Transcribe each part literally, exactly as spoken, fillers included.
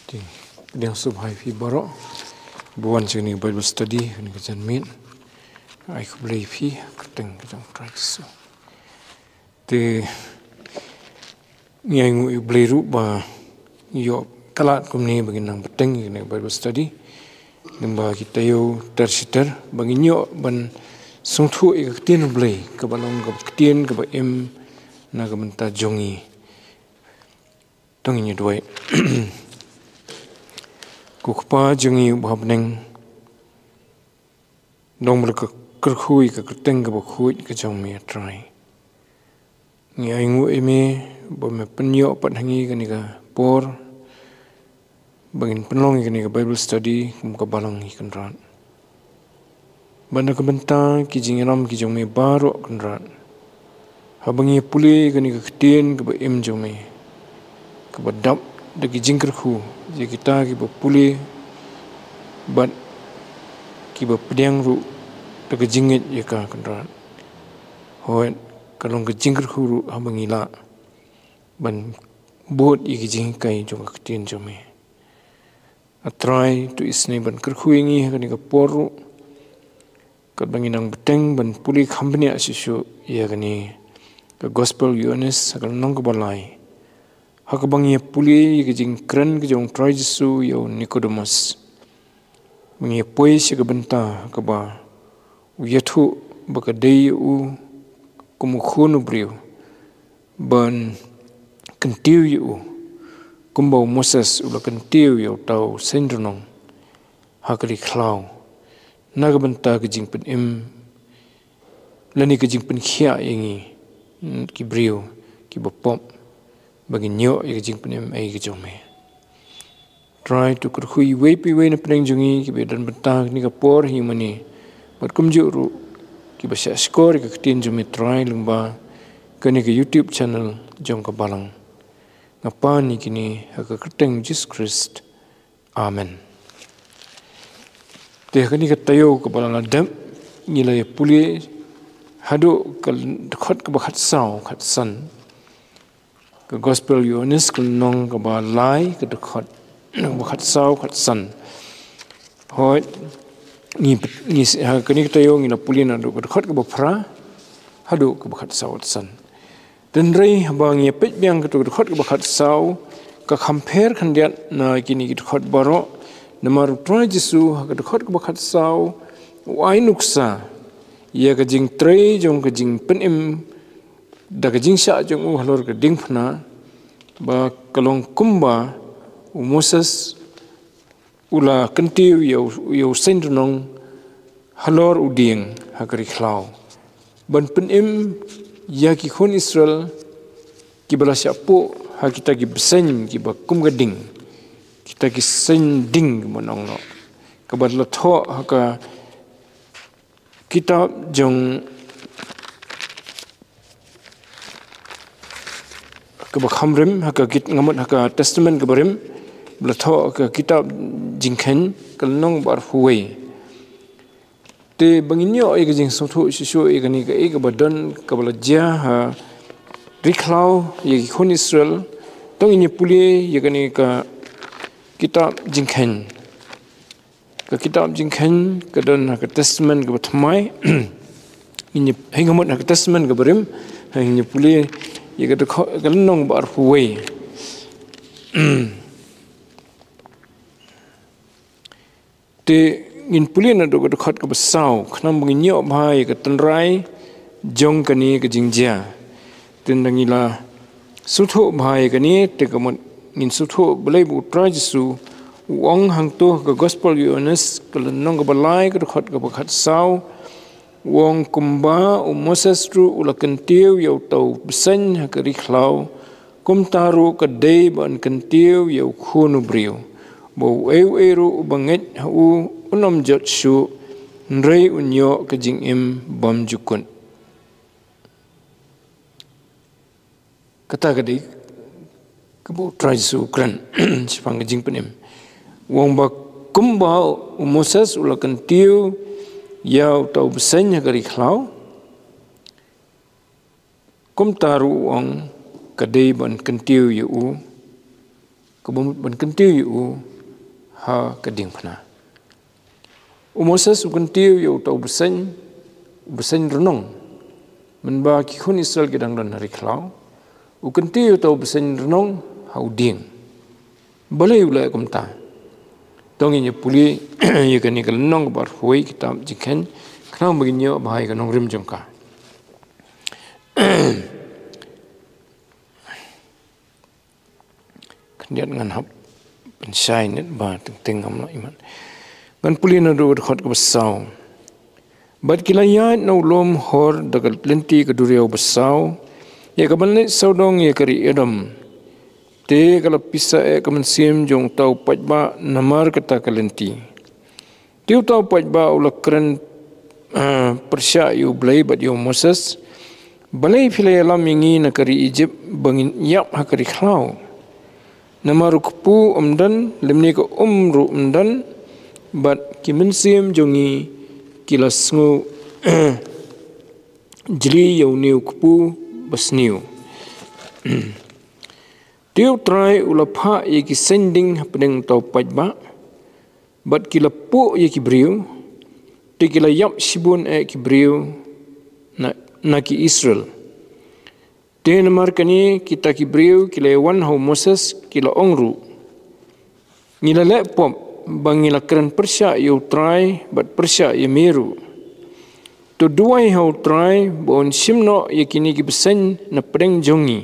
Te, pdiang sngewbha ïa phi baroh ba wan sha kane ka Bible study, kane ka janmiet. Ai khublei ïa phi ha ka kyrteng ka jong U Trai Jisu. Te, ngi ainguh ïa U Blei ruh ba ïoh ka lad kumne ba ngin nang bteng ïa kane ka Bible study. Lyngba ki taïew ter shi ter ba ngin ïoh ban sngewthuh ïa ka ktien U Blei, kaba long ka ktien kaba im na ka bynta jong ngi. To ngin ïa duwai. Ko Kpa jong ngi uba ha bneng, dang ba la kyrkhu ïa ka kyrteng kaba khuid ka jong me, A Trai. Ngi ainguh ïa me ba me pynïoh pat ha ngi kane ka por ba ngin pynlong ïa kane ka Bible study kum ka balang, Kynrad. Bad na ka bynta ki jingïalam ki jong me baroh, Kynrad, haba ngi pule ïa kane ka ktien kaba im jong me, kaba dap da ki jingkyrkhu ïa kita kiba pule bad kiba pdiang ruh da ka jingngeit ïa ka, Kynrad. Hooid, ka long ka jingkyrkhu ruh haba ngi lah ban bud ïa ki jinghikai jong ka ktien jong me. A Trai, to isynei ban kyrkhu ïa ngi ha kane ka por ruh, katba ngi nang bteng ban pule kham bniah shuh shuh ïa kane ka Gospel Ïoannis ha ka lynnong kaba lai, ha kaba ngi ïa pule ïa ka jingkren ka jong U Trai Jisu ïa u Nikodemus. Ba ngi ïa poi sha ka bynta kaba u ïathuh ba ka dei ïa u kum u khun u briew ban kyntiew ïa u, kumba u Moses u la kyntiew ïa uta u seiñ rnong ha ka ri khlaw, na ka bynta ka jingpynim lane ka jingpynkhiah ïa ngi ki briew kiba pop, ba ngin ïoh ïa ka jingpynim ei ka jong me. Trai, to kyrkhu ïa iwei pa iwei na pdeng jong ngi kiba don bynta ha kane ka por hi mane, bad kumjuh ruh kiba shah shkor ïa ka ktien jong me, Trai, lyngba kane ka YouTube channel jong ka balang. Nga pan ïa kine ha ka kyrteng Jisu Khrist. Amen. Te ha kane ka taïew kaba la la dep, ngi la ïa pule haduh ka dkhot kaba khatsaw khatsan. Ka Gospel Ïoannis ka lynnong kaba lai, ka dkhot kaba khatsaw khatsan. Hooid, ngi, ngi, ha kane ka taïew ngi la pule naduh ka dkhot kaba phra haduh kaba khatsaw khatsan. Hynrei haba ngi ïa peit biang kato ka dkhot kaba khatsaw, ka kham pher khyndiat na kine ki dkhot baroh, namar U Trai Jisu ha ka dkhot kaba khatsaw u ai nuksa ïa ka jingtrei jong ka jingpynim da ka jingshah jong u halor ka diengphna, ba ka long kumba u Moses u la kyntiew ïa u, ïa u seiñ rnong halor u dieng ha ka ri khlaw, ban pynim ïa ki khun Israel kiba la shah puh ha kita ki bseiñ kiba kum ka ding, kita ki seiñ ding, kumba ngi ong noh, kaba la thoh ha ka kitab jong, kaba kham rim, ha ka kit-, nga mut ha ka Testament kaba rim, ba la thoh ha ka kitab Jingkheiñ, ka lynnong ba arphew wei. Te ba ngin ïoh ïa ka jingsngewthuh shuh shuh ïa kane kaei kaba don, kaba la jia ha ri khlaw ïa ki khun Israel, to ngin ïa pule ïa kane ka kitab Jingkheiñ. Ka kitab Jingkheiñ ka don ha ka Testament kaba thymmai. Ngin ïa, hynrei nga mut ha ka Testament kaba rim, hynrei ngin ïa pule ïa ka dkhot, ka lynnong ba arphew wei. Te ngin pule naduh ka dkhot kaba saw, khnang ba ngin ïoh bha ïa ka tynrai jong kane ka jingjia. Te ynda ngi la sngewthuh bha ïa kane, te ka mut ngin sngewthuh balei ba U Trai Jisu u ong hangto ha ka Gospel Ïoannis, ka lynnong kaba lai, ka dkhot kaba khatsaw, u ong, kumba u Moses ruh u la kyntiew ïa uta u bseiñ ha ka ri khlaw, kumta ruh ka dei ban kyntiew ïa u Khun u briew, ba uei uei ruh uba ngeit ha u un ym jot shuh, hynrei un ïoh ka jingim bymjukut. Kata ka dei kaba U Trai Jisu u kren shaphang ka jingpynim. U ong ba kumba u Moses u la kyntiew ïa uta u bseiñ ha ka ri khlaw, kumta ruh u ong ka dei ban kyntiew ïa u kaba mut ban kyntiew ïa u ha ka diengphna. U Moses u kyntiew ïa uta u bseiñ, u bseiñ rnong. Mynba ki khun Israel ki dang don ha ri khlaw, u kyntiew ïa uta u bseiñ rnong ha u dieng. Balei u leh kumta? To ngin ïa pule ïa kane ka lynnong kaba arphew wei kitab Jingkheiñ, khnang ba ngin ïoh bha ïa ka nongrim jong ka. Khyndiat ngan hap pynshai net ba teng teng ngam lah imat. Ngan pule naduh dkhot kaba saw. Bad ki la ïaid na u lum Hor da ka lynti ka duriaw ba saw, ïa kaban leit sawdong ïa ka ri Edom. Te ka la pisa eh ka mynsiem jong uta u paidbah namar kata ka lynti. Te uta u paidbah u la kren, ah, pyrshah ïa u Blei bad ïa u Moses, "Balei phi la ïalam ïa ngi na ka ri Ijipt ba ngin ïap ha ka ri khlaw? Namar u kpu ym don, lymne ka um ruh ym don, bad ki mynsiem jong ngi ki la sngew jli ïa une u kpu basniew." Te u Trai u la phah ïa ki saiñ ding hapdeng uta u paidbah, bad ki la puh ïa ki briew, te ki la ïap shibun eh ki briew na, na ki Israel. Te namar kane kita ki briew ki la ïawan ha u Moses, ki la ong ruh, "Ngi la leh pop ba ngi la kren pyrshah ïa u Trai bad pyrshah ïa me ruh. To duwai ha u Trai ba un shim noh ïa kine ki bseiñ na pdeng jong ngi."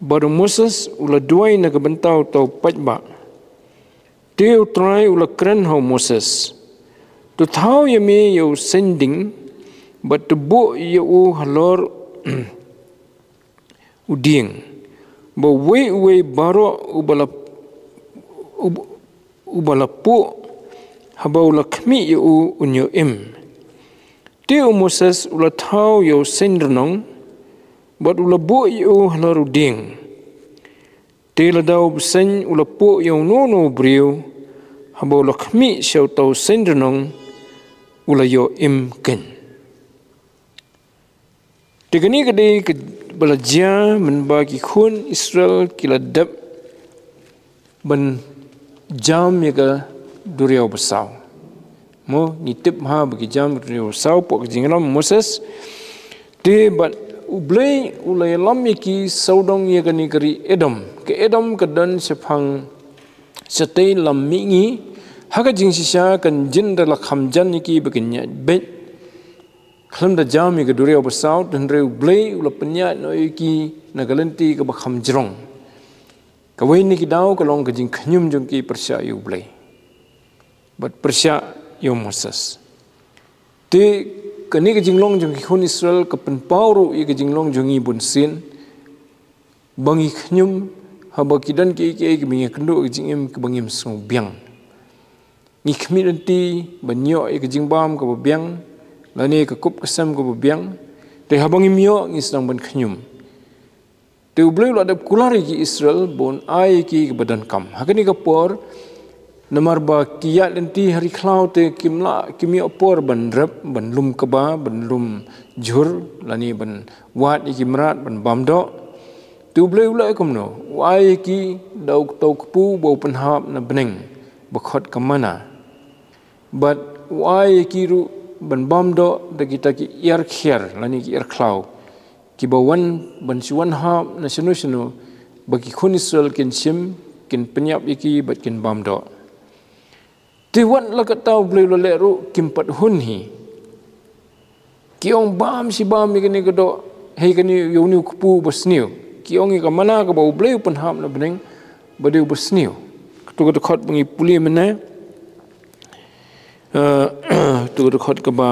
Bad u Moses u la duwai na ka bynta uta u paidbah. Te u Trai u la kren ha u Moses, "To thaw ïa me ïa u saiñ ding, bad to buh ïa u halor u dieng, ba uwei uwei baroh uba la, uba, uba la puh, haba u la khmih ïa u un ïoh im." Te u Moses u la thaw ïa u saiñ rnong, bad u la buh ïa u halor u dieng. Te lada u bseiñ u la puh ïa uno uno u briew, haba u la khmih sha uta u saiñ rnong, u la ïoh im keiñ. Te kane ka dei kaba la jia mynba ki khun Israel ki la dep ban jam ïa ka duriaw basaw. Mo, ngi tip ha ba ki jam ïa ka duriaw basaw hapoh ka jingïalam u Moses. Te bad u Blei u la ïalam ïa ki sawdong ïa kane ka ri Edom. Ka Edom ka don shaphang shatei lam mihngi. Ha ka jingshisha kan jin da la kham jan ïa ki ba kin ïaid beit. Khlem da jam ïa ka duriaw basaw, hynrei u Blei u la pynïaid noh ïa ki na ka lynti kaba kham jrong. Kawei na ki daw ka long ka jingkhñium jong ki pyrshah ïa u Blei bad pyrshah ïa u Moses. Te kane ka jinglong jong ki khun Israel ka pynpaw ruh ïa ka jinglong jong ngi bunsien, ba ngi khñium haba ki don kiei kiei kiba ngi ïakynduh ka jingim kaba ngim sngew biang. Ngi khmih lynti ban ïoh ïa ka jingbam kaba biang, lane ka kup ka sem kaba biang. Te haba ngim ïoh, ngi sdang ban khñium. Te u Blei u la dep kular ïa ki Israel ba un ai ïa ki kaba donkam. Ha kane ka por, namar ba ki ïaid lynti ha ri khlaw te kim lah, kim ïoh por ban rep, ban lum kba, ban lum jhur, lane ban wad ïa ki mrad, ban bam doh. Te u Blei u leh kumno? U ai ïa ki da uta u kpu ba u pynhap na bneng, ba khot ka manna. Bad u ai ïa ki ruh ban bam doh da kita ki ïar khiar, lane ki ïar khlaw, kiba wan ban shu wan hap na shano shano, ba ki khun Israel kin shim, kin pynïap ïa ki bad kin bam doh. Te wat la katta u Blei u la leh ruh, kim pat hun hi. Ki ong bam shi bam ïa kane ka doh, hei kane ïa une u kpu basniew. Ki ong ïa ka manna kaba u Blei u pynhap na bneng, ba dei u basniew. Kato ka dkhot ba ngi pule mynne. Eh, kato ka dkhot kaba,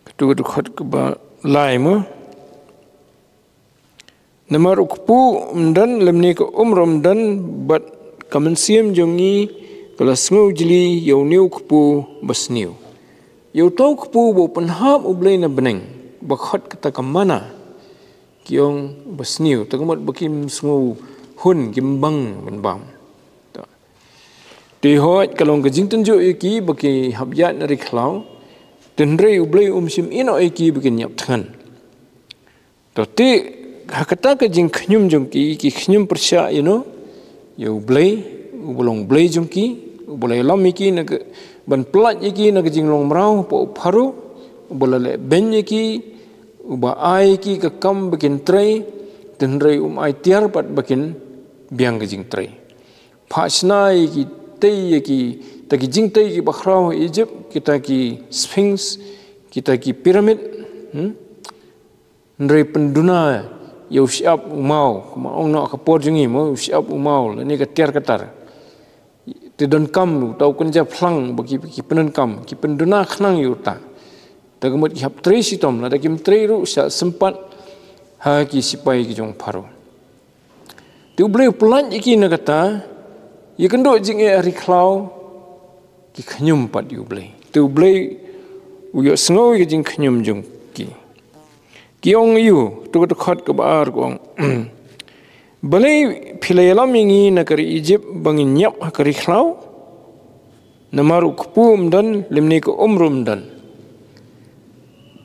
kato ka dkhot kaba lai mo. Namar u kpu ym don, lymne ka um ruh ym don, bad ka mynsiem jong ngi ka la sngew jli ïa une u kpu basniew. Ïa uta u kpu ba u pynhap u Blei na bneng, ba khot kata ka manna. Ki ong basniew, ta ka mut ba kim sngew hun, kim bang ban bam. Te hooid ka long ka jingtynjuh ïa ki ba ki hap ïaid na ri khlaw. Hynrei u Blei um shym ïehnoh ïa ki ba kin ïap thngan. To te, Ha kata ka jingkhñium jong ki, ki khñium pyrshah ïa no, ïa U Blei, uba long Blei jong ki, uba la ïalam ïa ki na ka, ban pyllait ïa ki na ka jinglong mraw hapoh u Pharaoh, uba la leh beiñ ïa ki, uba ai ïa ki ka kam ba kin trei, hynrei um ai tiar pat ba kin biang ka jingtrei. Phah shna ïa ki tei, ïa kita ki jingtei kiba khraw ha Egypt, kita ki Sphinx, kita ki pyramid, hmm? Hynrei pynduna ïa u shyiap u maw, kumba ong noh ha ka por jong ngi mo, u shyiap u maw, lane ka tiar ka tar. Te donkam, uta u kynja phlang, ba ki, ki pyndonkam, ki pynduna khnang ïa uta. Te ka mut ki hap trei shitom, lada kim trei ruh shah sympat ha ki sipai ki jong u Pharaoh. Te U Blei u pyllait ïa ki na kata, ïakynduh jingeh ha ri khlaw, ki khñium pat ïa U Blei. Te U Blei u ïohsngew ïa ka jingkhñium jong ki. Ki ong ïa u, to ka dkhot kaba ar ka ong. Balei phi la ïalam ïa ngi na ka ri Egypt ba ngin ïap ha ka ri khlaw? Namar u kpu um don, lymne ka um ruh um don.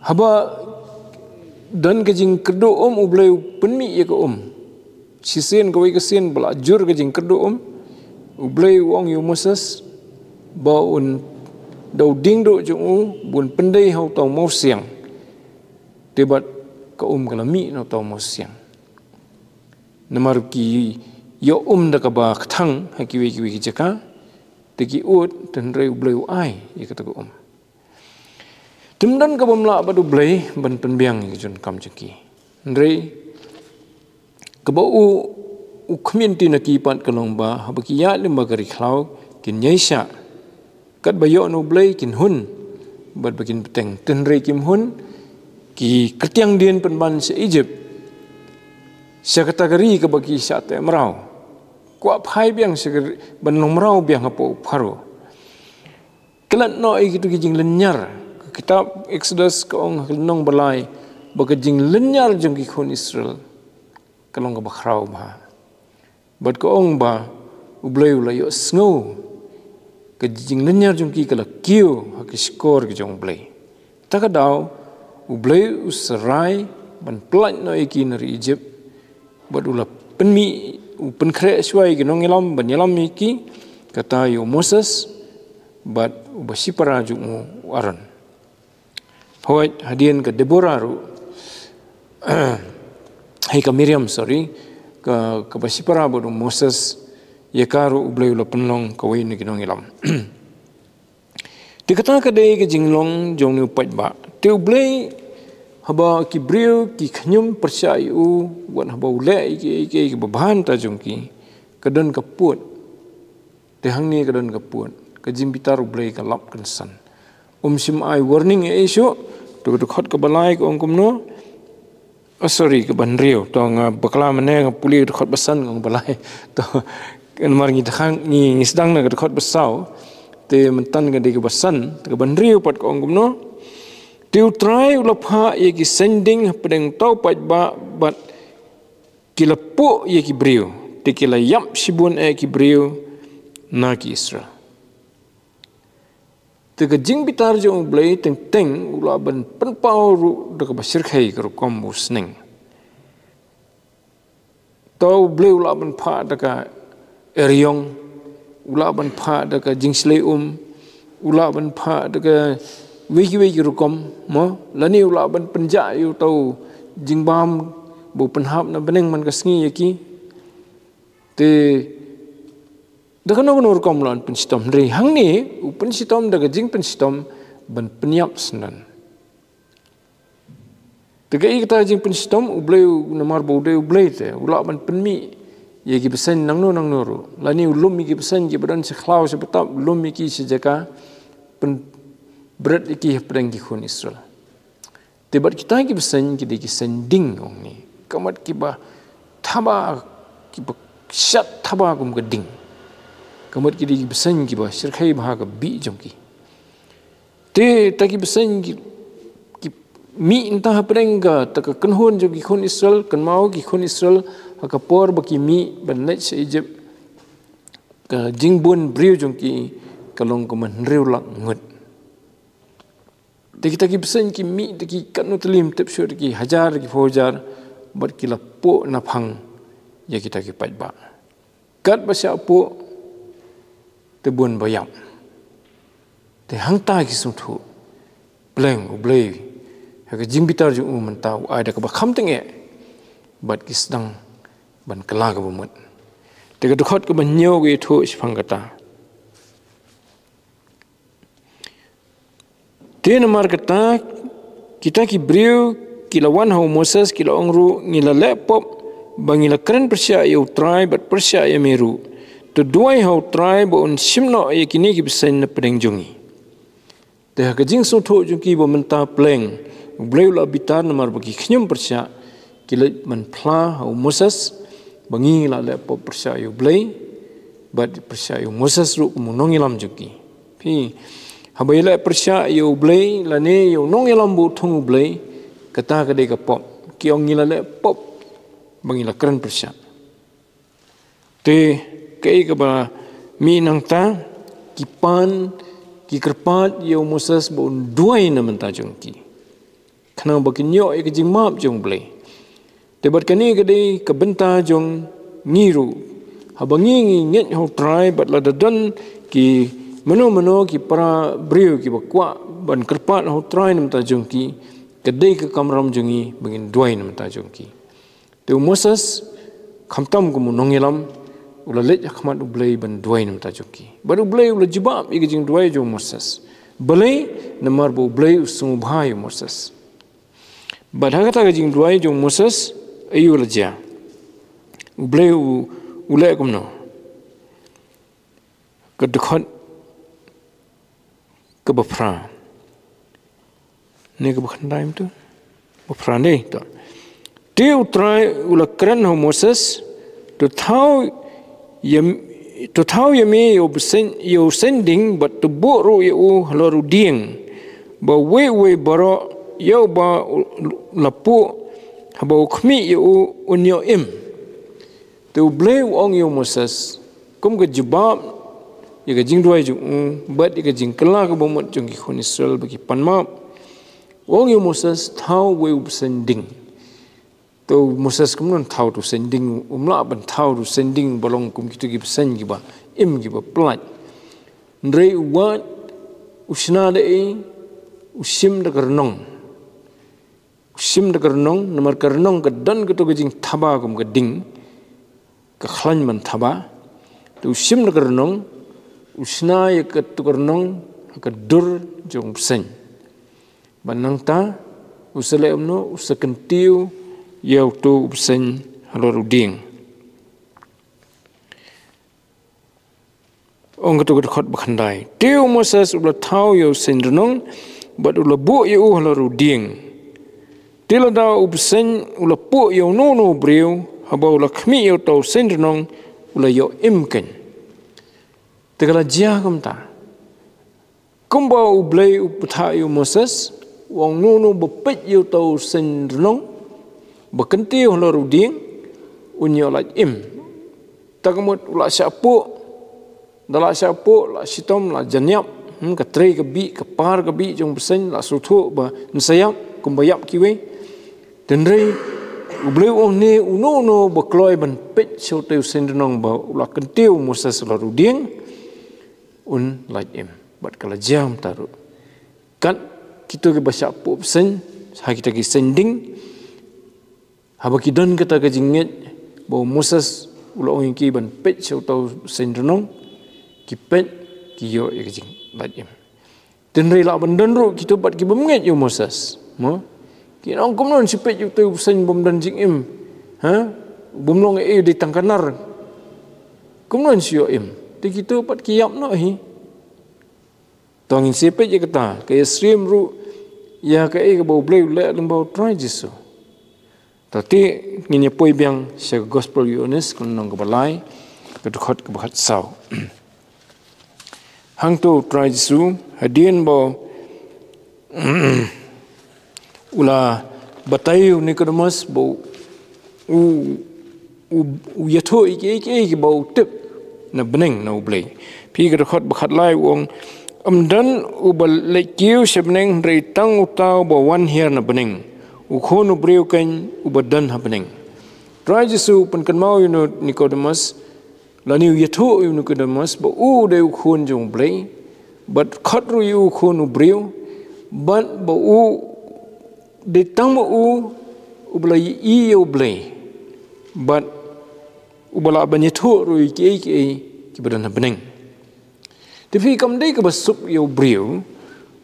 Haba don ka jingkyrduh um, U Blei u pynmih ïa ka um. Shisien kawei ka sien ba la jur ka jingkyrduh um, U Blei u ong ïa u Moses ba un da u dieng duh jong u, ba un pyndei ha uta u mawsiang. Te bad ka um ka la mih na uta u mawsiang. Namar ki ïoh um da kaba kthang ha kiwei kiwei ki jaka, te ki ud, hynrei U Blei u ai ïa kata ka um. Te ym don kaba ym lah bad U Blei ban pynbiang ïa ka jingdonkam jong ki. Hynrei kaba u, u khmih lynti na ki pat ka long ba haba ki ïaid lyngba ka ri khlaw, kin ïaishah. Katba ïoh na U Blei kin hun bad ba kin bteng. Hynrei kim hun, ki kyrtiang dien pynban sha Egypt, sha kata ka ri kaba ki shah teh mraw. Kwah phai biang sha ka ri, ban long mraw biang hapoh u Pharaoh. Klet noh ïa kitu ki jinglynñiar. Ka kitab Exodus ka ong ha ka lynnong ba lai ba ka jinglynñiar jong ki khun Israel ka long kaba khraw bha. Bad ka ong ba U Blei u la ïohsngew ka jinglynñiar jong ki, ka la kiew ha ki shkor ki jong U Blei. Ta ka daw U Blei u sarai ban pyllait noh ïa ki na ri Egypt. Bad u la pynmih, u pynkhreh shuwa ïa ki nongïalam ban ïalam ïa ki, kata ïa u Moses bad uba shipara jong u, u Aaron. Hooid, hadien ka Deborah ruh, hei, ka Miriam, sorry, ka, kaba shipara bad u Moses, ïa ka ruh U Blei u la pynlong kawei na ki nongïalam. Te kata ka dei ka jinglong jong une u paidbah. Te U Blei, haba ki briew ki khñium pyrshah ïa u, wat haba u leh ïa ki, ïa ki, ïa ki babha na ka bynta jong ki, ka don ka pud. Te hangne ka don ka pud, ka jingbitar U Blei ka lap kynsan. Um shym ai warning ei ei shuh. To ka dkhot kaba lai ka ong kumno? Oh, sorry, kaba hynriew. To nga bakla mynne, nga pule ka dkhot ba san, ka ong ba lai. To, namar ngi dkhang, ngi, ngi sdang na ka dkhot ba saw. Te mynta ka dei kaba san, te kaba hynriew pat ka ong kumno? Te U Trai u la phah ïa ki saiñ ding hapdeng uta u paidbah bad ki la puh ïa ki briew, te ki la ïap shibun eh ki briew na ki Israel. Te ka jingbitar jong U Blei teng teng u lah ban pynpaw ruh da kaba shyrkhei ka rukom u sneng. To U Blei u lah ban phah da ka eriong, u lah ban phah da ka jingshlei um, u lah ban phah da ka wei ki wei ki rukom, mo, lane u lah ban pynjah ïa uta u jingbam ba u pynhap na bneng man ka sngi ïa ki. Te da kano kano rukom u lah ban pynshitom, hynrei hangne u pynshitom da ka jingpynshitom ban pynïap syndon. Te kaei kata ka jingpynshitom? U Blei u, namar ba u dei U Blei te, u lah ban pynmih ïa ki bseiñ nangno nangno ruh. Lane u lum ïa ki bseiñ kiba don sha khlaw sha btap, lum ïa ki sha jaka, pynbret ïa ki hapdeng ki khun Israel. Te bad kita ki bseiñ ki dei ki saiñ ding, ong ne. Ka mut kiba thaba, kiba shat thaba kum ka ding. Ka mut ki dei ki bseiñ kiba shyrkhei bha ka bih jong ki. Te ta ki bseiñ ki, ki mih mynta hapdeng kata ka kynhun jong ki khun Israel, kynmaw ki khun Israel ha ka por ba ki mih ban leit sha Egypt, ka jingbun briew jong ki ka long kumba hynriew lak ngut. Te kita ki bseiñ ki mih, te ki katno tylli ym tip shuh, te ki hajar, te ki phew hajar, bad ki la puh naphang ïa kita ki paidbah. Katba shah puh te bun ba ïap. Te hangta ki sngewthuh pleng U Blei ha ka jingbitar jong u mynta u ai da kaba kham tyngeh bad ki sdang ban kylla kaba mut. Te ka dkhot kaba hynñiew ka ïathuh shaphang kata. Te namar kata, kita ki briew ki la wan ha u Moses, ki la ong ruh, ngi la leh pop ba ngi la kren pyrshah ïa U Trai bad pyrshah ïa me ruh. To duwai ha U Trai ba un shim noh ïa kine ki bseiñ na pdeng jong ngi. Te ha ka jingsngewthuh jong ki ba mynta pleng U Blei u la bitar namar ba ki khñium pyrshah, ki leit ban phla ha u Moses ba ngi la leh pop pyrshah ïa U Blei bad pyrshah ïa u Moses ruh kum u nongïalam jong ki. Phi, haba ïaleh pyrshah ïa U Blei lane ïa u nongïalam ba u thung U Blei, kata ka dei ka pop. Ki ong ngi la leh pop ba ngi la kren pyrshah. Te kaei kaba mih nangta, ki pan, ki kyrpad ïa u Moses ba un duwai na bynta jong ki, khnang ba kin ïoh ïa ka jingmap jong U Blei. Te bad kane ka dei ka bynta jong ngi ruh. Haba ngi ngi ngeit ha U Trai bad lada don ki mano mano ki para briew kiba kwah ban kyrpad ha U Trai na bynta jong ki, ka dei ka kamram jong ngi ba ngin duwai na bynta jong ki. Te u Moses, khamtam kum u nongïalam, u la leit ha khmat U Blei ban duwai na bynta jong ki. Bad U Blei u la jubab ïa ka jingduwai jong u Moses. Balei? Namar ba U Blei u sngewbha ïa u Moses. Bad ha kata ka jingduwai jong u Moses, aïu la jia? U Blei u, u leh kumno? Ka dkhot kaba phra. Ne kaba khyndai mynta? Ba phra ne to. Te U Trai u la kren ha u Moses, to thaw ïa, to thaw ïa me ïa u bseiñ, ïa u seiñ ding, bad to buh ruh ïa u halor u dieng. Ba uwei uwei baroh ïa uba u la puh, haba u khmih ïa u, un ïoh im. Te U Blei u ong ïa u Moses, kum ka jubab ïa ka jingduwai jong u, bad ïa ka jingkylla kaba mut jong ki khun Israel ba ki pan map. U ong ïa u Moses, thaw uwei u bseiñ ding. Te u Moses kumno un thaw utu u seiñ ding, um lah ban thaw utu u seiñ ding ba long kum kitu ki bseiñ kiba im kiba pyllait. Hynrei u wad, u shna da ei, u shim da ka rnong. U shim da ka rnong, namar ka rnong ka don kato ka jingthaba kum ka ding, ka khlaiñ ban thaba. Te u shim da ka rnong, u shna ïa kato ka rnong ha ka dur jong u bseiñ. Bad nangta, u sa leh kumno, u sa kyntiew ïa uto u bseiñ halor u dieng. Ong kato ka dkhot ba khyndai. Te u Moses u la thaw ïa u seiñ rnong, bad u la buh ïa u halor u dieng. Te lada u bseiñ u la puh ïa uno uno u briew, haba u la khmih ïa uto u seiñ rnong, u la ïoh im keiñ. Te ka la jia kumta. Kumba U Blei u bthah ïa u Moses, u ong uno uno ba peit ïa uto u seiñ rnong, ba kyntiew halor u dieng, un ïoh lait im. Ta ka mut u la shah puh, da la shah puh, la shitom, la jan ïap, hmm, ka trei ka bih, ka par ka bih jong u bseiñ, la sngewthuh ba un sa ïap, kumba ïap kiwei. Hynrei, U Blei u ong ne, uno uno ba kloi ban peit sha uto u seiñ rnong ba u la kyntiew u Moses halor u dieng, un lait im. Bad ka la jia kumta ruh. Kat kito kiba shah puh bseiñ, ha kita ki seiñ ding. Haba ki don kata ka jingngeit, ba u Moses u la ong ïa ki ban peit sha uto u seiñ rnong, ki peit, ki ïoh ïa ka jinglait im. Hynrei lah ban don ruh kito pat ki bym ngeit ïa u Moses. Mo? Ki ong kumno ngan shu peit ïa uto u bseiñ bym don jingim. Ha? Bym long ei, dei tang ka nar. Kumno ngan shu ïoh im. Te kito pat ki ïap noh hi. To ngin sa peit ïa kata, ka ïasyriem ruh ïa kaei kaba U Blei u leh lyngba U Trai Jisu. To te ngin ïa poi biang sha ka Gospel u Ïoannis, ka lynnong kaba lai, ka dkhot kaba khatsaw. Hangto U Trai Jisu, hadien ba u la batai ïa u Nikodemos ba u, u, u ïathuh ïa kiei kiei kiba u tip na bneng na U Blei. Phi, ka dkhot ba khatlai u ong, ym don uba leit kiew sha bneng hynrei tang uta uba wan hiar na bneng, U Khun u briew keiñ uba don ha bneng. Trai Jisu u pynkynmaw ïa u Nikodemus, lane u ïathuh ïa u Nikodemus ba u dei u Khun jong U Blei, bad khot ruh ïa u Khun u briew, bad ba u dei tang ma u uba la ïohi ïa U Blei, bad uba lah ban ïathuh ruh ïa kiei kiei kiba don ha bneng. Te phi, kam dei kaba suk ïa u briew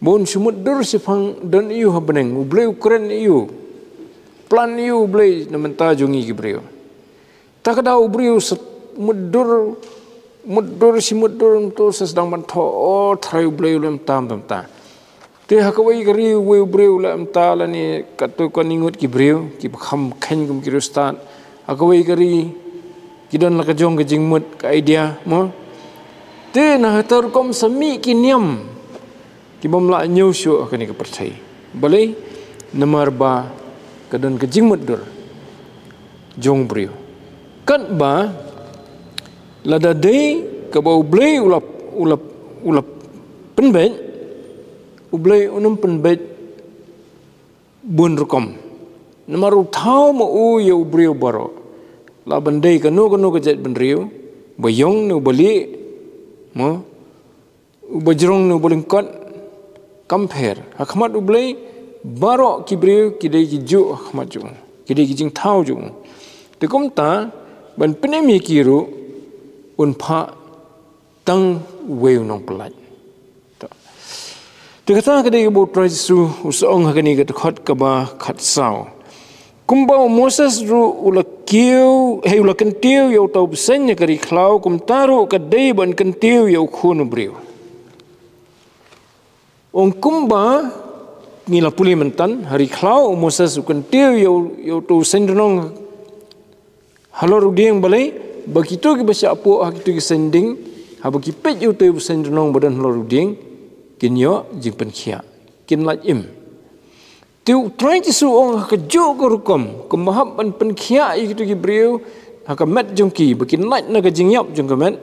ba un shu mutdur shaphang don aïu ha bneng, U Blei u kren aïu, plan aïu U Blei na bynta jong ngi ki briew. Ta ka daw u briew sa mutdur, mutdur shi mutdur, um tip, sa sdang ban thoh, o Trai U Blei u leh mynta mynta. Te ha kawei ka ri uwei u briew u leh mynta, lane katto katne ngut ki briew kiba kham kheiñ kum ki riewstad. Ha kawei ka ri ki don la ka jong ka jingmut, ka idea, mo. Te na kata rukom sa mih ki niam ki bym lah ñiew shuh ha kane ka pyrthei. Balei? Namar ba ka don ka jingmutdur jong u briew. Katba lada dei kaba U Blei u la, u la, u la pynbeit, U Blei un ym pynbeit bun rukom. Namar u thaw ma u ïa u briew baroh, lah ban dei kano kano ka jaitbynriew, ba ïong ne uba lieh, mo, uba jrong ne uba lyngkot, kam pher. Ha khmat U Blei baroh ki briew ki dei kijuh ha khmat jong u, ki dei ki jingthaw jong u. Te kumta, ban pynim ïa ki ruh, un phah tang uwei u nongpyllait. Te kata ka dei kaba U Trai Jisu u sa ong ha kane ka dkhot kaba khatsaw. Kumba u Moses ruh u la kiew, hei, u la kyntiew ïa uta u bseiñ ha ka ri khlaw, kumta ruh ka dei ban kyntiew ïa u Khun u briew. Ong kumba ngi la pule mynta, ha ri khlaw u Moses u kyntiew ïa u, ïa uta u seiñ rnong halor u dieng. Balei? Ba kito kiba shah phuh ha kito ki seiñ dieng, haba ki peit ïa uta u seiñ rnong ba don halor u dieng, kin ïoh jingpynkhiah, kin lait im. Te U Trai Jisu u ong ha kajuh ka rukom, kumba hap ban pynkhiah ïa kito ki briew ha ka met jong ki, ba kin lait na ka jingïap jong ka met,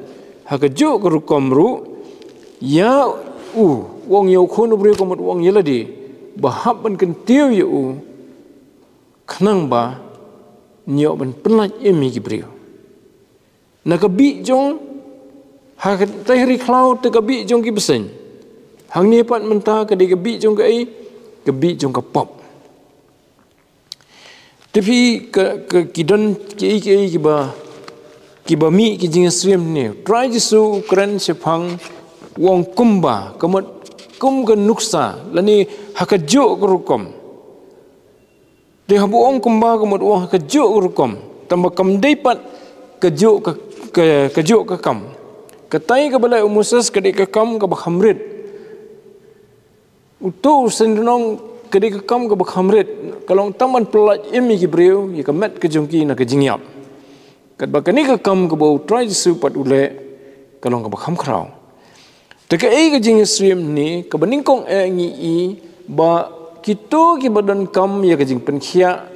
ha kajuh ka rukom ruh, ïa u, u ong ïa u Khun u briew, ka mut u ong ïa lade, ba hap ban kyntiew ïa u, khnang ba un ïoh ban pynlait im ïa ki briew. Na ka bih jong, ha ka, te ha ri khlaw te ka bih jong ki bseiñ. Hangne pat mynta ka dei ka bih jong kaei? Ka bih jong ka pop. Te phi, ka, ka, ki don kiei kiei kiba, kiba mih ki jingsyriem ne. U Trai Jisu u kren shaphang, u ong kumba, ka mut kum ka nuksa, lane ha kajuh ka rukom. Te haba u ong kumba, ka mut u ong ha kajuh ka rukom. Tangba kam dei pat kajuh ka, ka, kajuh ka kam. Katai kaba leh u Moses ka dei ka kam kaba kham rit. Uta u seiñ rnong ka dei ka kam kaba kham rit. Ka long tang ban pynlait im ïa ki briew, ïa ka met ka jong ki na ka jingïap. Katba kane ka kam kaba U Trai Jisu pat u leh, ka long kaba kham khraw. Te kaei ka jingsyriem ne, kaba nyngkong eh ngi i, ba kito kiba donkam ïa ka jingpynkhiah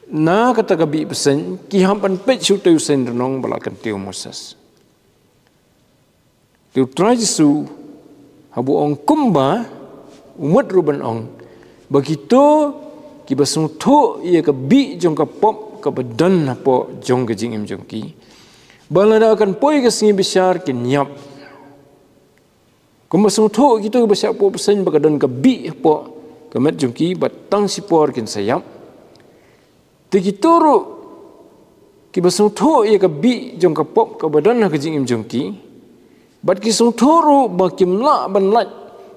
na kata ka bih bseiñ, ki hap ban peit sha uta u seiñ rnong ba la kyntiew u Moses. Te U Trai Jisu, haba u ong kumba, u mut ruh ban ong, ba kito kiba sngewthuh ïa ka bih jong ka pop kaba don hapoh jong ka jingim jong ki, ba lada kan poi ka sngi bishar kin ïap. Kumba sngewthuh kito kiba shah phuh bseiñ ba ka don ka bih hapoh ka met jong ki, ba tang shipor kin sa ïap. Te kito ruh kiba sngewthuh ïa ka bih jong ka pop kaba don ha ka jingim jong ki, bad ki sngewthuh ruh ba kim lah ban lait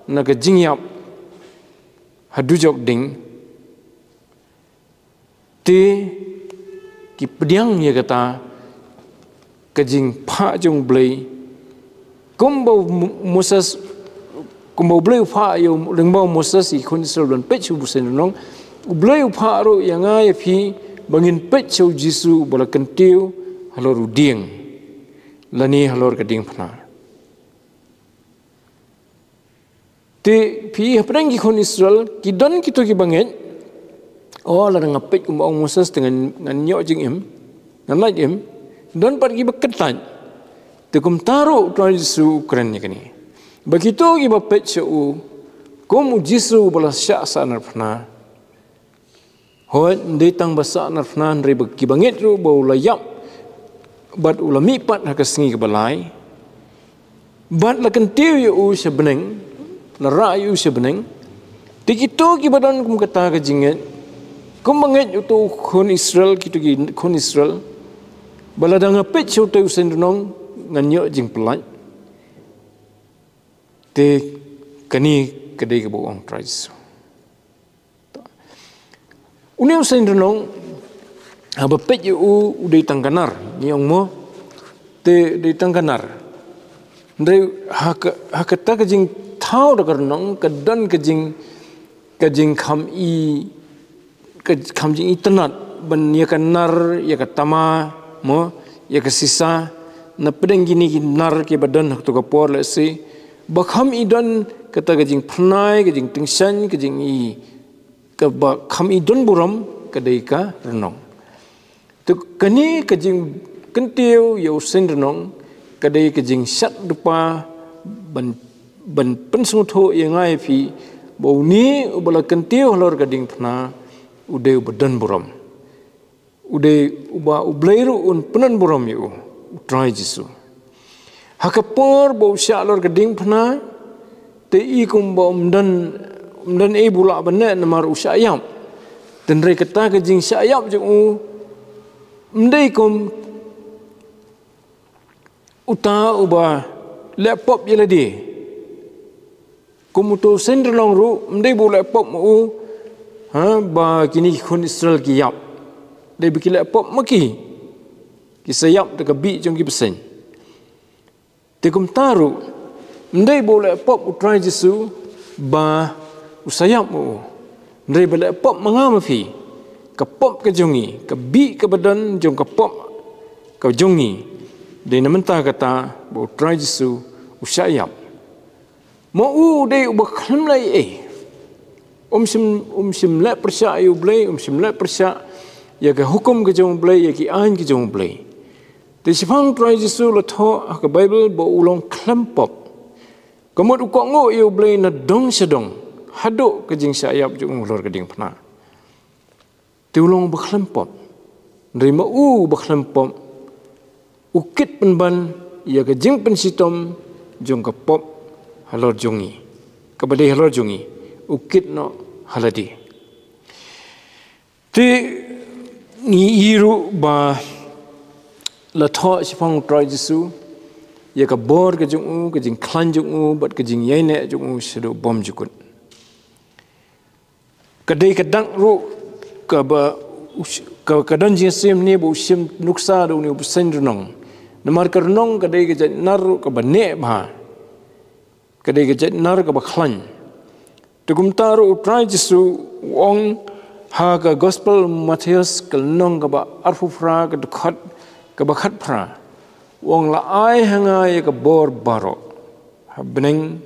na ka jingïap ha dujok ding. Te ki pdiang ïa kata ka jingphah jong U Blei. Kumba u Mo-, Moses, kumba U Blei u phah ïa u lyngba u Moses ïa ki khun Israel ban peit sha u seiñ rnong, U Blei u phah ruh ïa nga ïa phi ba ngin peit sha u Jisu uba la kyntiew halor u dieng, lane halor ka diengphna. Te phi, hapdeng ki khun Israel ki don kito kiba ngeit, o, lada nga peit kumba ong Moses te ngan, ngan ïoh jingim, ngan lait im. Don pat kiba kyntait. Te kumta ruh u Trai Jisu u kren ïa kane, ba kito kiba peit sha u kum u Jisu uba la shah sahnarphna, Hooid, ym dei tang ba sah narphna, hynrei ba ki bangeit ruh ba u la ïap bad u la mihpat ha ka sngi kaba lai. Bad la kyntiew ïa u sha bneng, la rah ïa u sha bneng. Te kito kiba don kum kata ka jingngeit, kum ba ngeit uto u khun Israel, kito ki khun Israel, ba lada nga peit sha uto u seng durnong, ngan ïoh jingpyllait. Te kane ka dei kaba ong Trai Jisu. Une u seng durnong, haba peit ïa u, u dei tang ka nar, ngi ong mo, te dei tang ka nar. Hynrei ha ka, ha kata ka jingthaw da ka durnong, ka don ka jing, ka jingkham i, ka kham jingitynnad ban ïa ka nar, ïa ka tama, mo, ïa ka sisa, na pdeng kine ki nar kiba don ha kato ka por lehse, ba kham i don kata ka jingpyrnai, ka jingtyngshaiñ, ka jingi, kaba kham i don burom, ka dei ka durnong. Te kane ka jingkyntiew ïa u seng durnong, ka dei ka jingshad lypa ban, ban pynsngewthuh ïa nga ïa phi, ba une uba la kyntiew halor ka diengphna, u dei uba don burom. U dei uba U Blei ruh un pyndon burom ïa u, U Trai Jisu. Ha ka por ba u shah halor ka diengphna, te i kumba um don, um don ei ba u lah ban leh namar u shah ïap. Te hynrei kata ka jingshah ïap jong u, ym dei kum uta uba leh pop ïa lade. Kum uto u seng durnong ruh, ym dei ba u leh pop ma u, ha, ba kine ki khun Israel ki ïap. Dei ba ki leh pop ma ki, ki sa ïap da ka bih jong ki bseiñ. Te kumta ruh, ym dei ba u leh pop U Trai Jisu, ba u sa ïap ma u. Hynrei ba leh pop ma nga ma phi, ka pop ka jong ngi, ka bih kaba don jong ka pop ka jong ngi. Dei na mynta kata ba U Trai Jisu u shah ïap. Ma u dei uba khlem leh ei ei. Um shym, um shym leh pyrshah ïa U Blei, um shym leh pyrshah ïa ka hukum ka jong U Blei, ïa ki aiñ ka jong U Blei. Te shaphang U Trai Jisu la thoh ha ka Baibl ba u long khlem pop. Ka mut u kohnguh ïa U Blei na dong sha dong, haduh ka jingshah ïap jong u halor ka diengphna. Te u long uba khlem pop. Hynrei ma u uba khlem pop, u kit pynban ïa ka jingpynshitom jong ka pop halor jong ngi. Kaba dei halor jong ngi, u kit noh ha lade. Te ngi ïohi ruh ba la thoh shaphang U Trai Jisu ïa ka bor ka jong u, ka jingkhlaiñ jong u, bad ka jingïaineh jong u shaduh bymjukut. Ka dei ka dak ruh kaba u sh-, ka, ka don jingshem ne ba u shim nuksa da une u seng durnong. Namar ka durnong ka dei ka jait nar ruh kaba neh bha. Ka dei ka jait nar kaba khlaiñ. Te kumta ruh U Trai Jisu u ong ha ka Gospel Mathaios ka lynnong kaba arphew phra, ka dkhot kaba khatphra. U ong, la ai ha nga ïa ka bor baroh ha bneng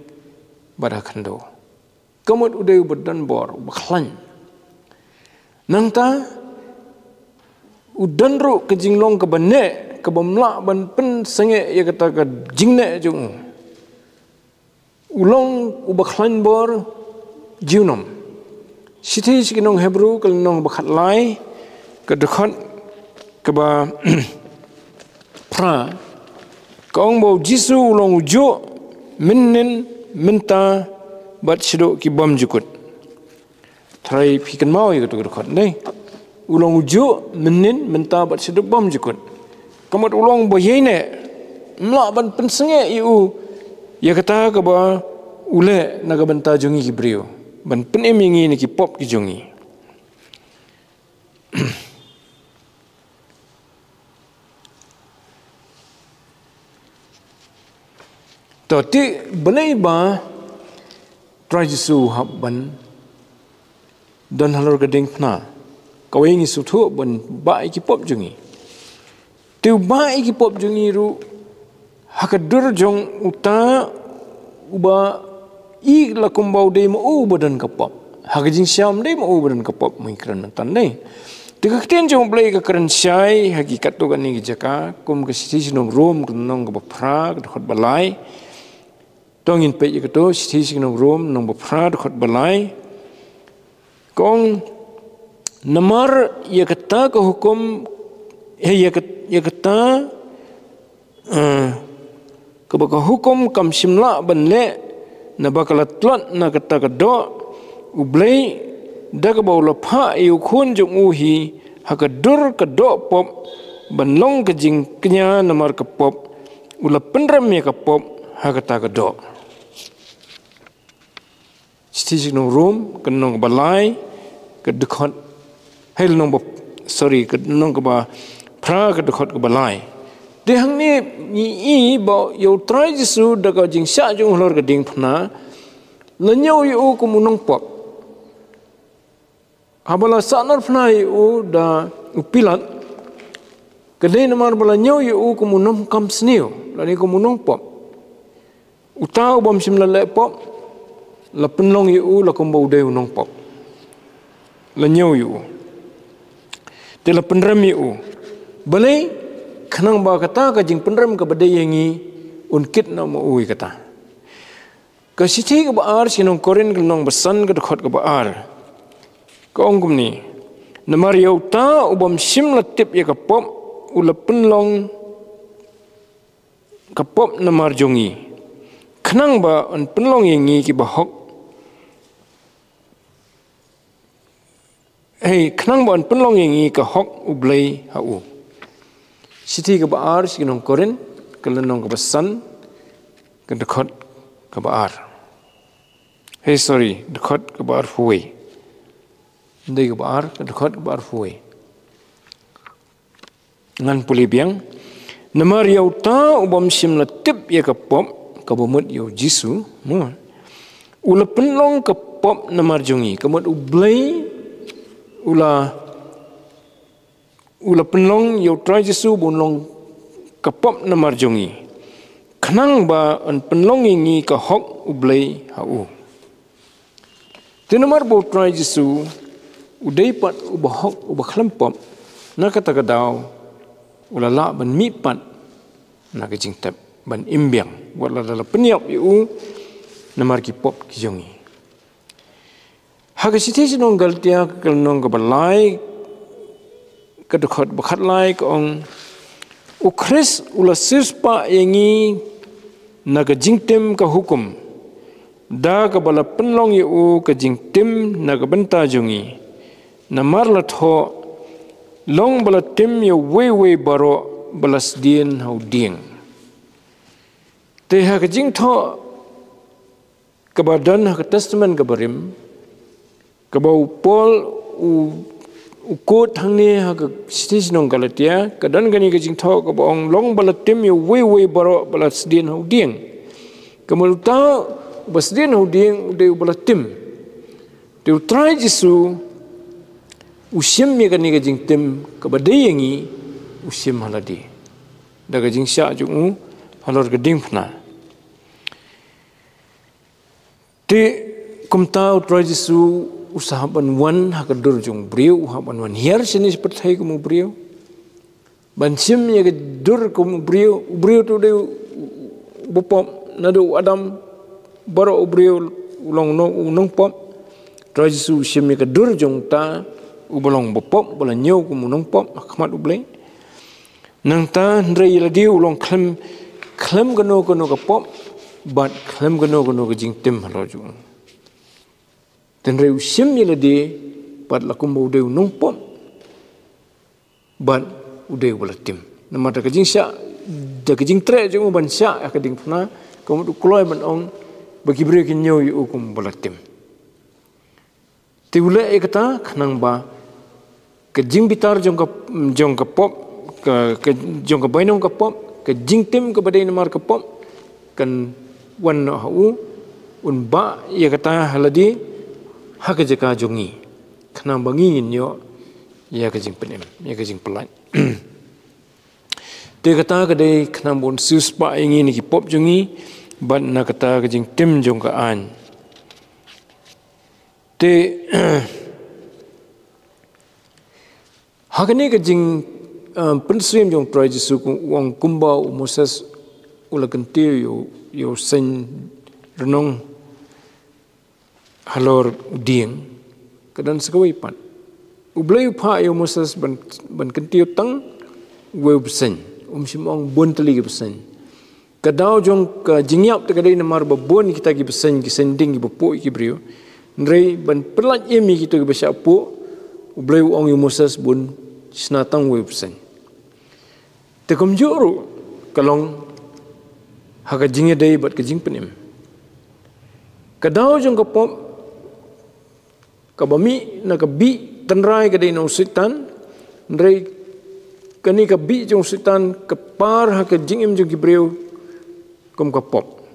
bad ha khyndew. Ka mut u dei uba don bor, uba khlaiñ. Nangta u don ruh ka jinglong kaba neh, kaba ym lah ban pynsangeh ïa kata ka jingneh jong u. U long uba khlaiñ bor junom. Shithi sha ki nong Hebru ka lynnong ba khatlai, ka dkhot kaba phra, ka ong ba U Jisu u long ujuh mynnin, mynta bad shaduh ki bymjukut. Tharai phi kynmaw ïa kato ka dkhot, ne? U long ujuh mynnin, mynta bad shaduh bymjukut. Ka mut u long ba ïaineh, ym lah ban pynsangeh ïa u ïa kata kaba u leh na ka bynta jong ngi ki briew, ban pynim ïa ngi na ki pop ki jong ngi. To, te balei ba Trai Jisu u hap ban don halor ka diengphna? Kawei, ngi sngewthuh, ban bah ïa ki pop jong ngi. Te u bah ïa ki pop jong ngi ruh ha ka dur jong uta uba i la kumba u dei ma u uba don ka pop. Ha ka jingshisha ym dei ma u uba don ka pop, ma ngi kren mynta, ne? Te ka ktien jong U Blei ka kren shai ha ki katto katne ki jaka, kum ka shithi sha ki nong Rom, ka lynnong kaba phra, ka dkhot ba lai. To ngin peit ïa kato, shithi sha ki nong Rom, lynnong ba phra, dkhot ba lai. Ka ong, Namar ïa kata ka hukum, eh, ïa kat-, ïa kata, eh, kaba ka hukum kam shym lah ban leh, naba ka la tlot na kata ka doh U Blei, da kaba u la phah ïa u Khun jong u hi ha ka dur ka doh pop, ban long ka jingkñia namar ka pop, u la pynrem ïa ka pop ha kata ka doh. Shithi sha ki nong Rom, ka lynnong kaba lai, ka dkhot, hei lynnong ba, sorry, ka lynnong kaba phra, ka dkhot kaba lai. Te hangne ngi i ba ïa U Trai Jisu da ka jingshah jong u halor ka diengphna, la ñiew ïa u kum u nongpop. Haba la sahnarphna ïa u da u Pilat, ka dei namar ba la ñiew ïa u kum u nongkam sniew, lane kum u nongpop. Uta u bym shym la leh pop, la pynlong ïa u la kumba u dei u nongpop. La ñiew ïa u. Te la pynrem ïa u. Balei? Khnang ba kata ka jingpynrem kaba dei ïa ngi, un kit noh ma u ïa kata. Ka shithi kaba ar sha ki nong Korinth, ka lynnong ba san, ka dkhot kaba ar. Ka ong kumne: Namar ïa uta u bym shym la tip ïa ka pop, u la pynlong ka pop namar jong ngi, khnang ba un pynlong ïa ngi kiba hok. Hei, khnang ba un pynlong ïa ngi ka hok U Blei ha u. Shithi kaba ar sha ki nong Korinth, ka lynnong kaba san, ka dkhot kaba ar. Hei, sorry, dkhot kaba arphew wei. Ym dei kaba ar, ka dkhot kaba arphew wei. Ngan pule biang. Namar ïa uta u bym shym la tip ïa ka pop, kaba mut ïa U Jisu, mo, u la pynlong ka pop namar jong ngi. Ka mut U Blei u la, u la pynlong ïa U Trai Jisu ba un long ka pop namar jong ngi, khnang ba un pynlong ïa ngi ka hok U Blei ha u. Te namar ba U Trai Jisu u dei pat uba hok, uba khlem pop, na kata ka daw u la lah ban mih pat na ka jingtep, ban im biang, wat la da la pynïap ïa u namar ki pop ki jong ngi. Ha ka shithi sha ki nong Galatia, ka lynnong kaba lai, ka dkhot ba khatlai, ka ong: U Khrist u la siewspah ïa ngi na ka jingtim ka hukum, da kaba la pynlong ïa u ka jingtim na ka bynta jong ngi. Namar la thoh: Long ba la tim ïa uwei uwei baroh ba la sdien ha u dieng. Te ha ka jingthoh kaba don ha ka Testament kaba rim, kaba u Paul u, u quote hangne ha ka shithi sha ki nong Galatia, ka don kane ka jingthoh kaba ong: Long ba la tim ïa uwei uwei baroh ba la sdien ha u dieng. Ka mut uta uba sdien ha u dieng u dei uba la tim. Te U Trai Jisu u shim ïa kane ka jingtim kaba dei ïa ngi, u shim ha lade da ka jingshah jong u halor ka diengphna. Te kumta U Trai Jisu u sa hap ban wan ha ka dur jong u briew, u hap ban wan hiar shane sha pyrthei kum u briew, ban shim ïa ka dur kum u briew. U briew te u dei uba pop, naduh u Adam baroh u briew u long u nongpop. U Trai Jisu u shim ïa ka dur jong uta uba long uba pop, ba la ñiew kum u nongpop ha khmat U Blei. Nangta hynrei ïa lade u long khlem, khlem kano kano ka pop bad khlem kano kano ka jingtim halor jong u. Hynrei u shim ïa lade pat la kumba u dei u nongpop bad u dei uba la tim. Namar da ka jingshah, da ka jingtreh jong u ban shah ha ka diengphna, ka mut u kloi ban ong ba ki briew kin ñiew ïa u kum uba la tim. Te u leh ïa kata khnang ba ka jingbitar jong ka, jong ka pop, ka, ka, jong ka bainong ka pop, ka jingtim kaba dei namar ka pop, kan wan noh ha u, un bah ïa kata ha lade ha ka jaka jong ngi, khnang ba ngi ngin ïoh ïa ka jingpynim, ïa ka jingpyllait. Te kata ka dei khnang ba un siewspah ïa ngi na ki pop jong ngi bad na kata ka jingtim jong ka aiñ. Te ha kane ka jing, eh, pynsyriem jong U Trai Jisu, kum u ong, kumba u Moses u la kyntiew ïa u, ïa u seiñ rnong halor u dieng, ka don sa kawei pat. U Blei u phah ïa u Moses ban, ban kyntiew tang uwei u bseiñ. Um shym ong bun tylli ki bseiñ. Ka daw jong ka jingïap te ka dei namar ba bun kita ki bseiñ, ki seiñ ding kiba puh ïa ki briew. Hynrei ban pyllait im ïa kito kiba shah puh, U Blei u ong ïa u Moses ba un shna tang uwei u bseiñ. Te kumjuh ruh ka long ha ka jingïadei bad ka jingpynim. Ka daw jong ka pop kaba mih na ka bih tynrai ka dei na u Soitan, hynrei kane ka bih jong u Soitan ka par ha ka jingim jong ki briew kum ka pop.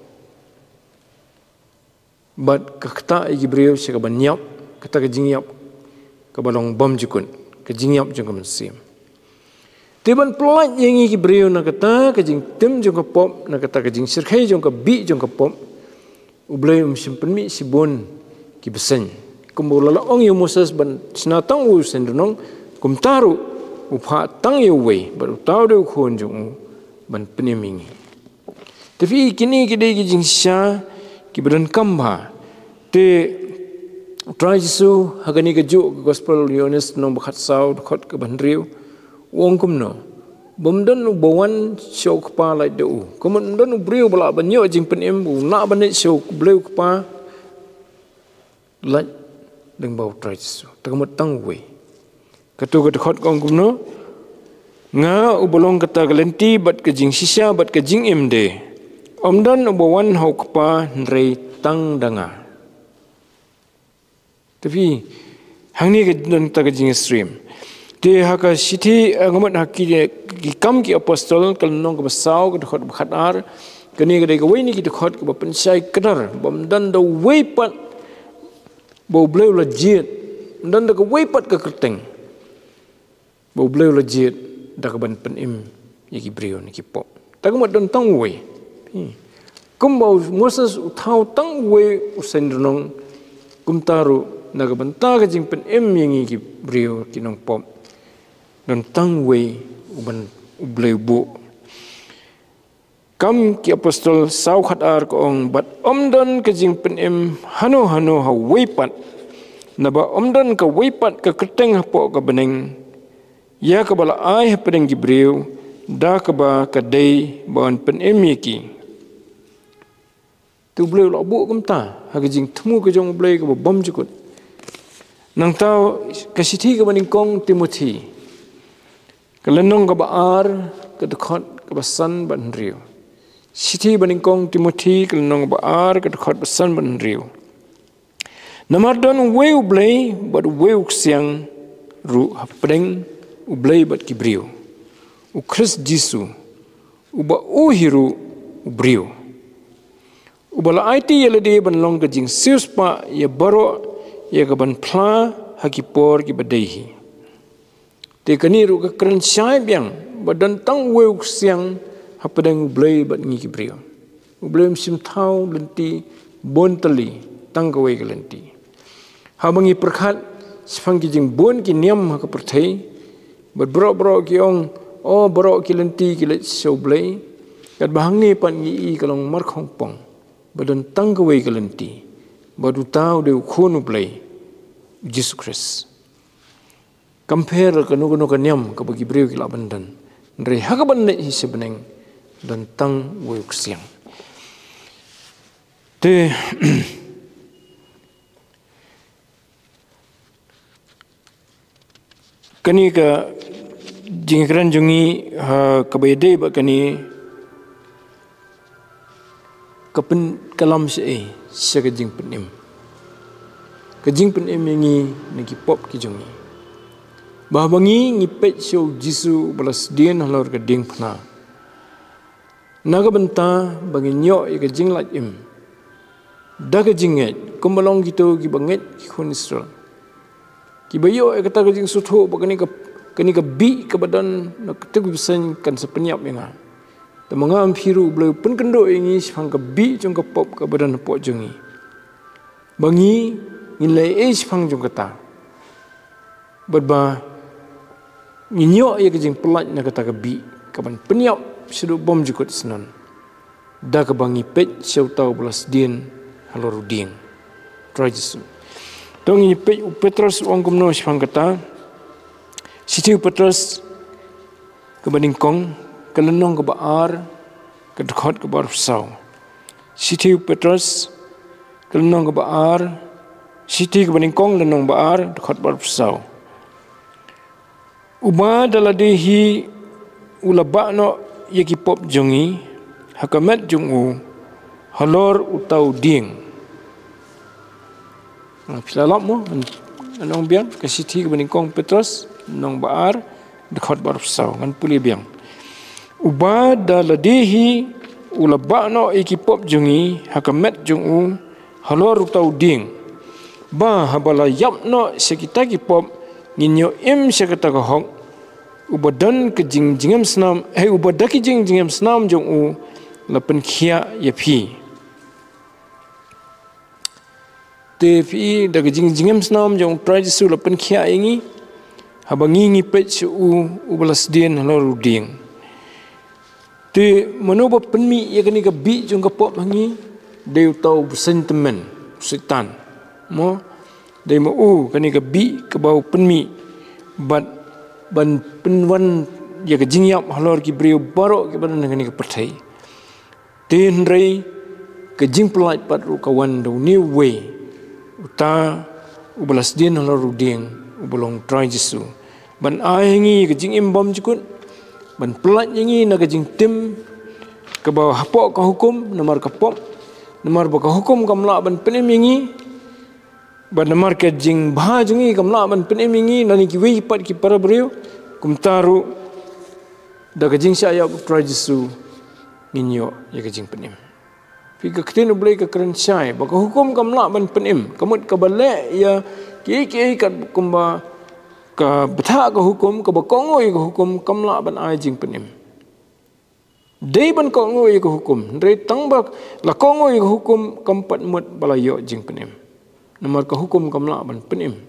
Bad ka ktah ïa ki briew sha kaban ïap, kata ka jingïap kaba long bymjukut, ka jingïap jong ka mynsiem. Te ban pyllait ïa ngi ki briew na kata ka jingtim jong ka pop, na kata ka jingshyrkhei jong ka bih jong ka pop, U Blei um shym pynmih shibun ki bseiñ. Kumba u la ong ïa u Moses ban shna tang uwei u seiñ rnong, kumta ruh u phah tang ïa uwei, bad uta u dei u khun jong u ban pynim ïa ngi. Te phi, kine ki dei ki jingshisha kiba donkam bha. Te u Trai Jisu ha kane kajuh ka gospel u Ïoannis lynnong ba khatsaw, dkhot kaba hynriew, u ong kumno: Bym don uba wan sha u Kpa lait da u. Kumno ym don u briew ba lah ban ïoh jingpynim, u lah ban leit sha u Blei u Kpa lait lyngba u Trai Jisu. Te kumno tang uwei. Kato ka dkhot ka ong kumno: Nga uba long kata ka lynti bad ka jingshisha bad ka jingim de. Ym don uba wan ha u Kpa hynrei tang da nga. Te phi, hangne ka don ta ka jingsyriem. Te ha ka shithi, eh, nga mut ha ki, ki Kam ki Apostol, ka lynnong kaba saw, ka dkhot ba khatar. Kane ka dei kawei na ki dkhot kaba pynshai kdar, bym don da uwei pat ba U Blei u la jied, ym don da kawei pat ka kyrteng ba U Blei u la jied da kaban pynim ïa ki briew na ki pop. Te kumno don tang uwei. Hmm. Kumba u Moses u thaw tang uwei u seiñ rnong, kumta ruh na ka bynta ka jingpynim ïa ngi ki briew ki nongpop, don tang uwei uban U Blei u buh. Kam ki Apostol saw khatar ka ong: Bad ym don ka jingpynim hano hano ha uwei pat, naba ym don kawei pat ka kyrteng hapoh ka bneng ïa kaba la ai hapdeng ki briew, da kaba ka dei ba yn pynim ïa ki. Te U Blei u la buh kumta ha ka jingthmu ka jong U Blei kaba bymjukut. Nangta ka shithi kaba nyngkong Timothi, ka lynnong kaba ar, ka dkhot kaba san bad hynriew. Shithi ba nyngkong Timothi, ka lynnong kaba ar, ka dkhot ba san bad hynriew. Namar don uwei U Blei bad uwei u ksiang ruh hapdeng U Blei bad ki briew, U Khrist Jisu, uba u hi ruh u briew, uba la aiti ïa lade ban long ka jingsiewspah ïa baroh ïa kaban phla ha ki por kiba dei hi. Te kane ruh ka kren shai biang ba don tang uwei u ksiang hapdeng U Blei bad ngi ki briew. U Blei um shym thaw lynti bun tylli, tang kawei ka lynti. Haba ngi pyrkhat shaphang ki jingbun ki niam ha ka pyrthei, bad baroh baroh ki ong, o, baroh ki lynti ki leit sha U Blei, katba hangne pat ngi i ka long markhongpong ba don tang kawei ka lynti, bad uta u dei U Khun U Blei, U Jisu Khrist. Kam pher kano kano ka niam kaba ki briew ki lah ban don, hynrei ha kaban leit hi sha bneng don tang uwei u ksiang. Te kane ka jingkren jong ngi, ha, kaba ïadei bad kane ka pyn, ka lam shaei sha ka jingpynim. Ka jingpynim ïa ngi na ki pop ki jong ngi. Ba haba ngi, ngi peit sha U Jisu ba la sdien halor ka diengphna, na ka bynta ba ngin ïoh ïa ka jinglait im da ka jingngeit, kumba long kito kiba ngeit ki khun Israel, kiba ïoh ïa kata ka jingsngewthuh ba kane ka, kane ka bih kaba don na kata ka bseiñ kan sa pynïap ïa nga. Te ma nga ma phi ruh U Blei u pynkynduh ïa ngi shaphang ka bih jong ka pop kaba don hapoh jong ngi, ba ngi, ngin leh ei shaphang jong kata, bad ba ngin ïoh ïa ka jingpyllait na kata ka bih kaban pynïap shaduh bymjukut shnong, da kaba ngi peit sha uta uba la sdien halor u dieng, Trai Jisu. To ngin peit u Petros u ong kumno shaphang kata. Shithi u Petros kaba nyngkong, ka lynnong kaba ar, ka dkhot kaba arphew saw. Shithi u Petros ka lynnong kaba ar, shithi kaba nyngkong lynnong ba ar, dkhot ba arphew saw. Uba da lade hi u la bah noh ïa ki pop jong ngi ha ka met jong u halor uta u dieng. Phi la lap mo? Ngan ong biang, ka shithi kaba nyngkong Petros, lynnong ba ar, dkhot ba arphew saw, ngan pule biang. Uba da lade hi u la bah noh ïa ki pop jong ngi ha ka met jong u halor uta u dieng, ba haba la ïap noh sha kita ki pop ngin ïoh im sha kata ka hok, uba don ka jingjngem snam, eh, uba da ki jingjngem snam jong u la pynkhiah ïa phi. Te phi, da ka jingjngem snam jong u Trai Jisu la pynkhiah ïa ngi, haba ngi ngi peit sha u, uba la sdien halor u dieng. Te mano ba pynmih ïa kane ka bih jong ka pop ha ngi? Dei uta u seng tymmen, u Soitan. Mo, dei ma u kane ka bih kaba u pynmih bad ban pynwan ïa ka jingïap halor ki briew baroh kiba don ha kane ka pyrthei. Te hynrei ka jingpyllait pat ruh ka wan da une uwei, uta uba la sdien halor u dieng, uba long Trai Jisu, ban ai ha ngi ka jingim bymjukut, ban pyllait ïa ngi na ka jingtim kaba hapoh ka hukum, namar ka pop, namar ba ka hukum kam lah ban pynim ïa ngi, bad namar ka jingbha jong ngi kam lah ban pynim ïa ngi na kiwei pat ki para briew. Kumta ruh da ka jingshah ïap u Trai Jisu ngin ïoh ïa ka jingpynim. Phi, ka ktien U Blei ka kren shai ba ka hukum kam lah ban pynim, ka mut kaba leh ïa kiei kiei katkum ba ka bthah ka hukum, kaba kohnguh ïa ka hukum, kam lah ban ai jingpynim. Dei ban kohnguh ïa ka hukum, hynrei tang ba la kohnguh ïa ka hukum kam pat mut ba la ïoh jingpynim. Namar ka hukum kam lah ban pynim.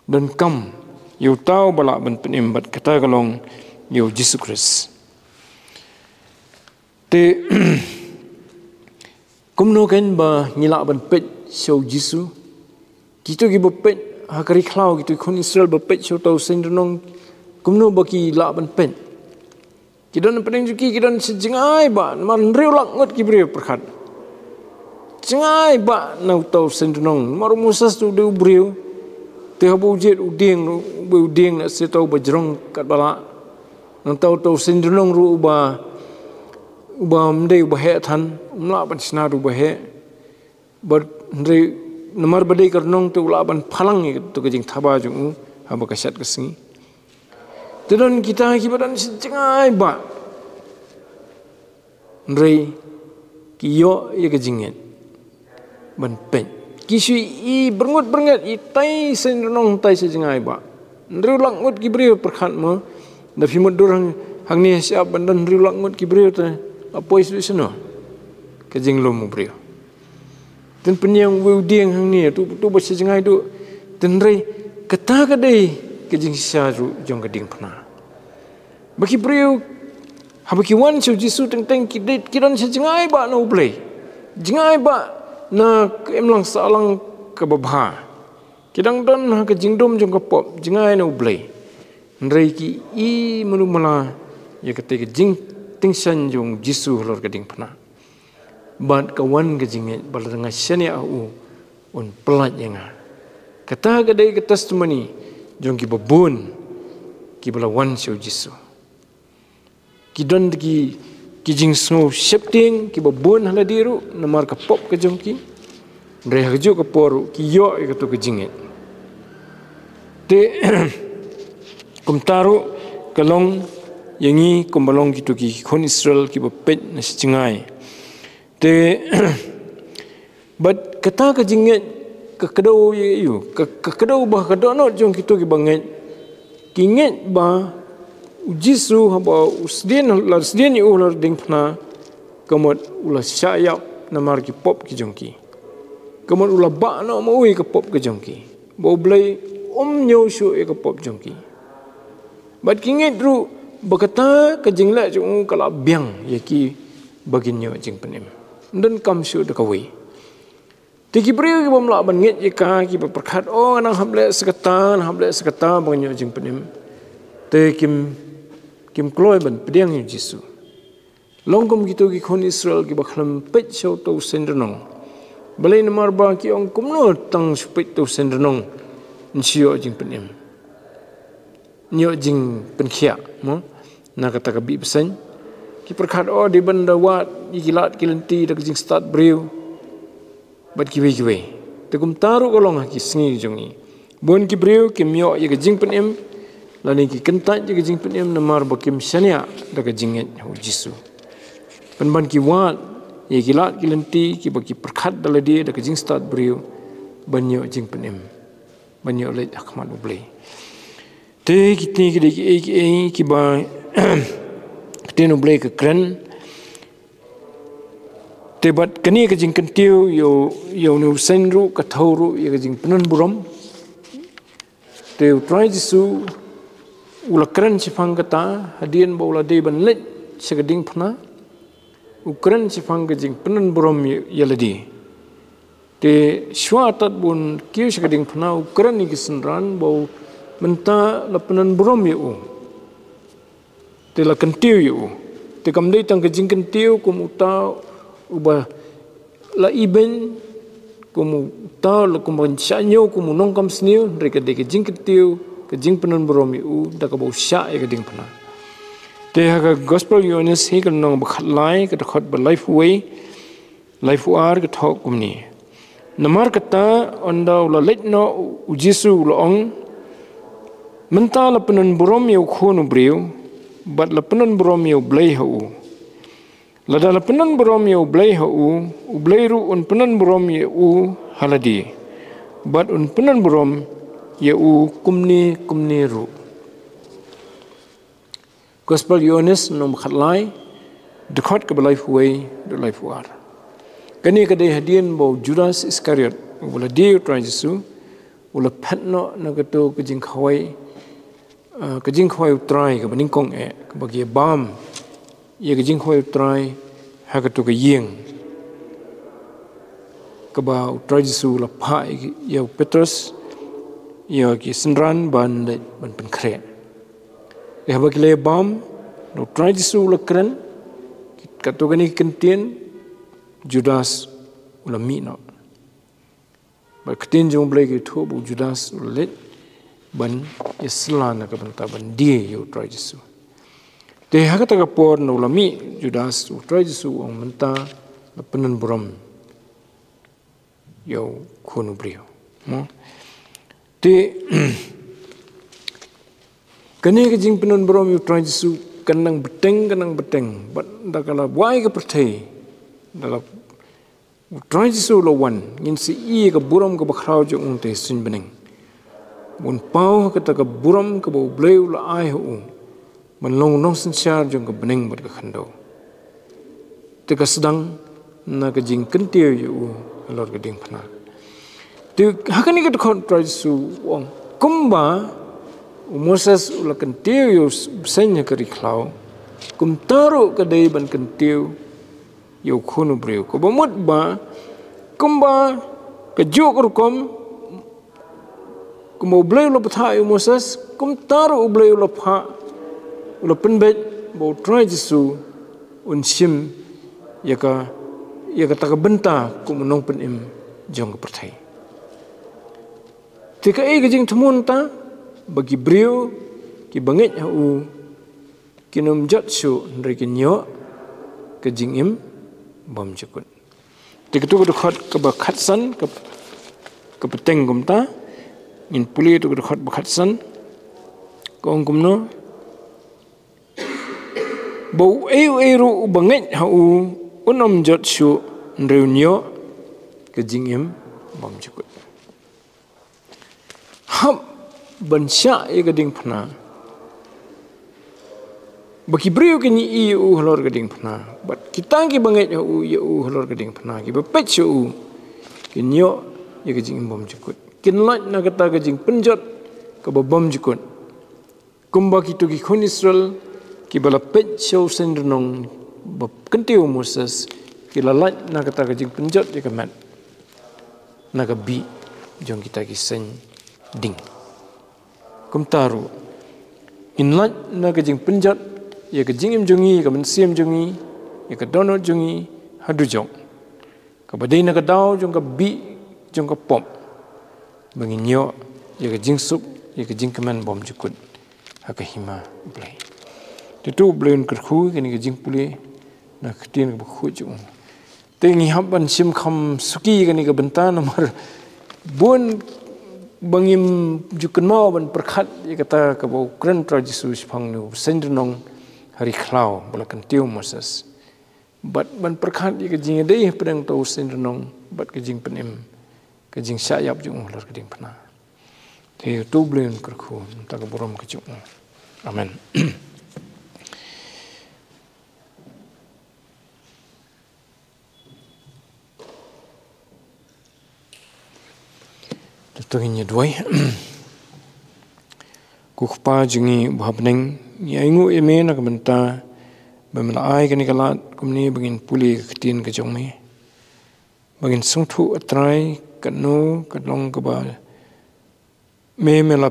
Donkam ïa uta uba lah ban pynim, bad kata ka long ïa u Jisu Khrist. Te kumno kein ba ngi lah ban peit sha u Jisu? Kito kiba peit ha ka ri khlaw, kito ki khun Israel ba peit sha uta u seng dynong, kumno ba ki lah ban peit? Ki don pdeng jong ki, ki don sha jngai bah, namar hynriew lak ngut ki briew pyrkhat. Jngai bah na uta u seng dynong, namar u Moses u dei u briew. Te haba u jied u dieng, u ba u dieng na sha uta uba jrong katba lah. Nangta uta u seng dynong ruh uba, uba ym dei uba heh than, um lah ban shna da uba heh. Bad hynrei namar ba dei ka dynong te u lah ban phalang ïa kato ka jingthaba jong u haba ka shad ka sngi. Te don kita kiba don sha jngai bah, hynrei ki ïoh ïa ka jingngeit ban peit. Ki shu i byrngut byrngut, itai seng dynong, itai sha jngai bah. Hynriew lak ngut ki briew pyrkhat mo. Da phi mutdur hang, hangne shyiap ban don hynriew lak ngut ki briew te la poi sha shano ka jinglum u briew? Te pynïeng uwei u dieng hangne, tu, tu ba sha jngai duh. Te hynrei kata ka dei ka jingshisha ruh jong ka diengphna. Ba ki briew haba ki wan sha u Jisu teng teng ki dei, ki don sha jngai bah na U Blei. Jngai bah na ka imlang sahlang kaba bha. Ki dang don ha ka jingdum jong ka pop, jngai na U Blei. Hynrei ki i mano mala ïa kata ka jingtyngshaiñ jong u Jisu halor ka diengphna. Bad ka wan ka jingngeit ba lada nga shaniah ha u, un pyllait ïa nga. Kata ka dei ka testimony jong kiba bun kiba la wan sha u Jisu. Ki don ki, ki jingsngew sheptieng kiba bun ha lade ruh namar ka pop ka jong ki. Hynrei ha kajuh ka por ruh ki ïoh ïa kato ka jingngeit. Te kumta ruh ka long ïa ngi kumba long kito ki khun Israel kiba peit na sha jngai. Te bad kata ka jingngeit ka kdew ïa u, ka, ka kdew ba ka dohnud jong kito kiba ngeit. Ki ngeit ba u Jisu haba u sdien, la sdien ïa u halor diengphna, ka mut u la shah ïap namar ki pop ki jong ki. Ka mut u la bah noh ma u ïa ka pop ka jong ki. Ba U Blei um ñiew shuh ïa ka pop jong ki. Bad ki ngeit ruh ba kata ka jingleh jong u ka la biang ïa ki ba kin ïoh jingpynim. Ym donkam shuh da kawei. Te ki briew ki bym lah ban ngeit ïa ka, kiba pyrkhat, oh, ngan hap leh sa kata, ngan hap leh sa kata ba ngan ïoh jingpynim. Te kim, kim kloi ban pdiang ïa u Jisu. Long kum kito ki khun Israel kiba khlem peit sha uto u seng rnong. Balei? Namar ba ki ong, kumno tang shu peit uto u seng rnong, yn shu ïoh jingpynim, ïoh jingpynkhiah, mo, na kata ka bih bseiñ. Ki pyrkhat, o, dei ban da wad ïa ki lad ki lynti da ka jingstad briew bad kiwei kiwei. Te kumta ruh ka long ha ki sngi jong ngi. Bun ki briew kim ïoh ïa ka jingpynim, lane ki kyntait ïa ka jingpynim namar ba kim shaniah da ka jingngeit ha u Jisu. Pynban ki wad ïa ki lad ki lynti kiba ki pyrkhat da lade da ka jingstad briew ban ïoh jingpynim, ban ïoh leit ha khmat U Blei. Te kine ki dei kiei kiei kiba ka ktien U Blei ka kren. Te bad kane ka jingkyntiew ïa u, ïa une u seng ruh ka thew ruh ïa ka jingpynburom. Te u Trai Jisu u la kren shaphang kata hadien ba u la dei ban leit sha ka diengphna. U kren shaphang ka jingpynburom ïa, ïa lade. Te shuwa tad ba un kiew sha ka diengphna u kren ïa ki synran ba u mynta la pynburom ïa u. Te la kyntiew ïa u. Te kam dei tang ka jingkyntiew kum uta uba la ibeiñ, kum uta la, kum ban shah ñiew kum u nongkam sniew, hynrei ka dei ka jingkyntiew, ka jingpynburom ïa u da kaba u shah ïa ka diengphna. Te ha ka Gospel Ïoannis hi ka lynnong ba khatlai, ka dkhot ba laiphew wei, laiphew ar, ka thoh kumne. Namar kata, ynda u la leit noh u Jisu u la ong, mynta la pynburom ïa u Khun u briew bad la pynburom ïa U Blei ha u. Lada la pynburom ïa U Blei ha u, U Blei ruh un pynburom ïa u ha lade, bad un pynburom ïa u kumne kumne ruh. Gospel Ïoannis lynnong ba khatlai, dkhot kaba laiphew wei haduh laiphew ar. Kane ka dei hadien ba u Judas Iskariot, uba la die ïa u Trai Jisu, u la phet noh na kato ka jingkhawai, eh, ka jingkhawai u Trai kaba nyngkong eh, kaba ki ïa bam ïa ka jingkhawai u Trai ha kato ka ïing, kaba u Trai Jisu u la phah ïa u Petros, ïa ki synran ban leit ban pynkhreh. Ïa haba ki la ïa bam, u Trai Jisu u la kren, kato kane ka kyntien, Judas u la mih noh. Bad ka ktien jong U Blei ka ïathuh ba u Judas u la leit ban ïasylla na ka bynta ban die ïa u Trai Jisu. Te ha kata ka por ynda u la mih Judas, u Trai Jisu u ong, mynta la pynburom ïa u Khun u briew. Mo? Te kane ka jingpynburom ïa u Trai Jisu kan nang bteng, kan nang bteng. Bad ynda ka la wai ka pyrthei, ynda la u Trai Jisu u la wan, ngin sa ïohi ïa ka burom kaba khraw jong u te ha suiñ bneng. Bun paw ha kata ka burom kaba U Blei u la ai ha u ban long u nongsynshar jong ka bneng bad ka khyndew. Te ka sdang na ka jingkyntiew ïa u halor ka diengphna. Te ha kane ka dkhot u Trai Jisu u ong, kumba u Moses u la kyntiew ïa u bseiñ ha ka ri khlaw, kumta ruh ka dei ban kyntiew ïa u Khun u briew. Kaba mut ba kumba kajuh ka rukom, kumba U Blei u la bthah ïa u Moses, kumta ruh U Blei u la phah, u la pynbeit ba u Trai Jisu un shim ïa ka, ïa kata ka bynta kum u nongpynim jong ka pyrthei. Te kaei ka jingthmu mynta? Ba ki briew kiba ngeit ha u kin ym jot shuh, hynrei kin ïoh ka jingim bymjukut. Te kato ka dkhot kaba khatsan, ka, ka bteng kumta, ngin pule kato ka dkhot ba khatsan, ka ong kumno? Ba uei uei ruh uba ngeit ha u un ym jot shuh, hynrei un ïoh ka jingim bymjukut. Hap ban shah ïa ka diengphna. Ba ki briew kin ïohi ïa u halor ka diengphna. Bad kita kiba ngeit ha u, ïa u halor ka diengphna, kiba peit sha u, kin ïoh ïa ka jingim bymjukut. Kin lait na kata ka jingpynjot kaba bymjukut. Kumba kito ki khun Israel kiba la peit sha u seng rnong ba kyntiew u Moses, ki la lait na kata ka jingpynjot ïa ka met na ka bih jong kita ki seng ding. Kumta ruh Ngin lait na ka jingpynjot ïa ka jingim jong ngi, ïa ka mynsiem jong ngi, ïa ka dohnud jong ngi ha dujok, kaba dei na ka daw jong ka bih jong ka pop, ba ngin ïoh ïa ka jingsuk, ïa ka jingkmen bymjukut ha ka hima U Blei. Te to U Blei un kyrkhu ïa kane ka jingpule na ka ktien kaba khuid jong u. Te ngi hap ban shim kham suki ïa kane ka bynta namar bun ba ngim ju kynmaw ban pyrkhat ïa kata kaba u kren Trai Jisu shaphang une u seng rnong ha ri khlaw ba la kyntiew Moses. Bad ban pyrkhat ïa ka jingïadei hapdeng uta u seng rnong bad ka jingpynim, ka jingshah ïap jong u halor ka diengphna. Te to U Blei un kyrkhu na ka bynta ka burom ka jong u. Amen. To ngin ïa duwai. Ko Kpa jong ngi uba ha bneng, ngi ainguh ïa me na ka bynta ba me la ai kane ka lad kumne ba ngin pule ka ktien ka jong me, ba ngin sngewthuh, A Trai, katno ka long kaba me, me la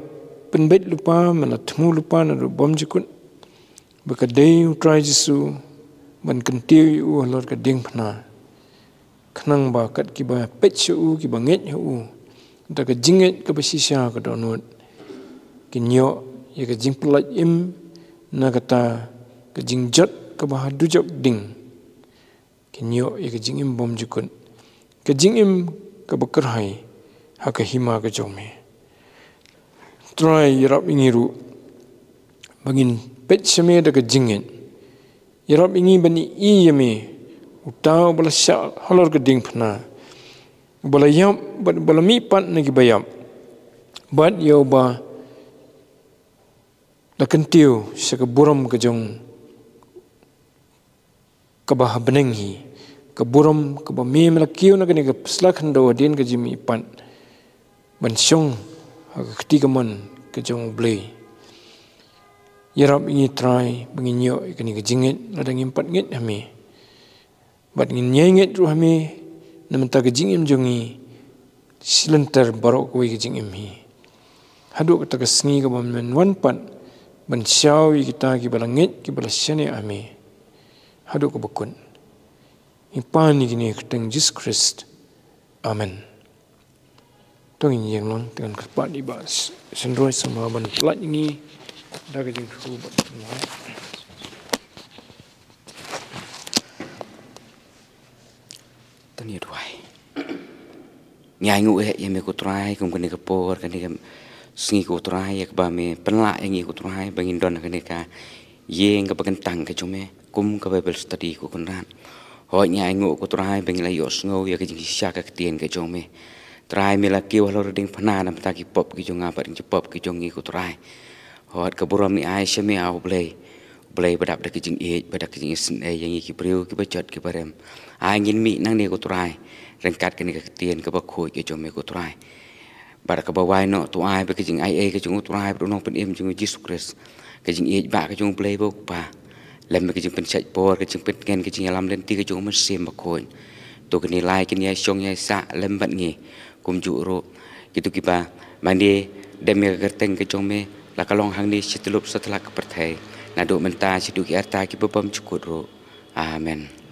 pynbeit lypa, me la thmu lypa naduh bymjukut, ba ka dei u Trai Jisu ban kyntiew ïa u halor ka diengphna, khnang ba kat kiba peit sha u, kiba ngeit ha u, da ka jingngeit kaba shisha ka dohnud, kin ïoh ïa ka jingpyllait im na kata ka jingjot kaba ha dujok ding, kin ïoh ïa ka jingim bymjukut, ka jingim kaba kyrhai ha ka hima ka jong me. Trai, ïarap ïa ngi ruh ba ngin peit sha me da ka jingngeit. Ïarap ïa ngi ban ïohi ïa me, uta uba la shah halor ka diengphna, uba la ïap bad uba la mihpat na kiba ïap, bad ïa uba la kyntiew sha ka burom ka jong kaba ha bneng hi, ka burom kaba me, me la kiew na kane ka sla khyndew hadien ka jingmihpat, ban shong ha ka kti kamon ka jong U Blei. Ïarap ïa ngi Trai ba ngin ïoh ïa kane ka jingngeit lada ngim pat ngeit ha me, bad ngin ïai ngeit ruh ha me na ka bynta ka jingim jong ngi, shilynter baroh kawei ka jingim hi, haduh kata ka sngi kaba men wan pat ban shaw ïa kita kiba la ngeit, kiba la shaniah ha me haduh kaba kut. Ngi pan ïa kine ha ka kyrteng Jisu Khrist. Amen. To ngin ïeng lang, te ngan kyrpad ïa i Bah Sendroy Sangma ban pynlait ïa ngi da ka jingkyrkhu bad To ngin ïa duwai. Ngi ainguh eh ïa me ko Trai, kum kane ka por, kane ka sngi ko Trai, ïa kaba me pynlah ïa ngi ko Trai, ba ngin don ha kane ka ïing kaba kyntang ka jong me, kum ka Bible study ko Kynrad. Hooid, ngi ainguh ko Trai ba ngi la ïohsngew ïa ka jingshisha ka ktien ka jong me. Trai, me la kiew halor ka diengphna na ka bynta ki pop ki jong nga bad ki pop ki jong ngi ko Trai. Hooid, ka burom ngi ai sha me, A Blei. Blei ba dap da ka jingïeit, ba da ka jingisynei ïa ngi ki briew kiba jot kiba rem. Ai ngin mih nangne ko Trai, ryngkat kane ka ktien kaba khuid ka jong me ko Trai. Bad kaba wai noh, to ai ba ka jingaiei ka jong u Trai bad u Nongpynim jong ngi Jisu Khrist, ka jingïeit ba ka jong U Blei ba u Kpa, lem bad ka jingpynshait por, ka jingpyntngen, ka jingïalam lynti ka jong u Mynsiem Bakhuid, to kine lai kin ïai shong ïai sah lem bad ngi kumjuh ruh kito kiba mane dem ïa ka kyrteng ka jong me, la ka long hangne shi tyllup satlak ka pyrthei, naduh mynta shaduh ki arta kiba bymjukut ruh. Amen.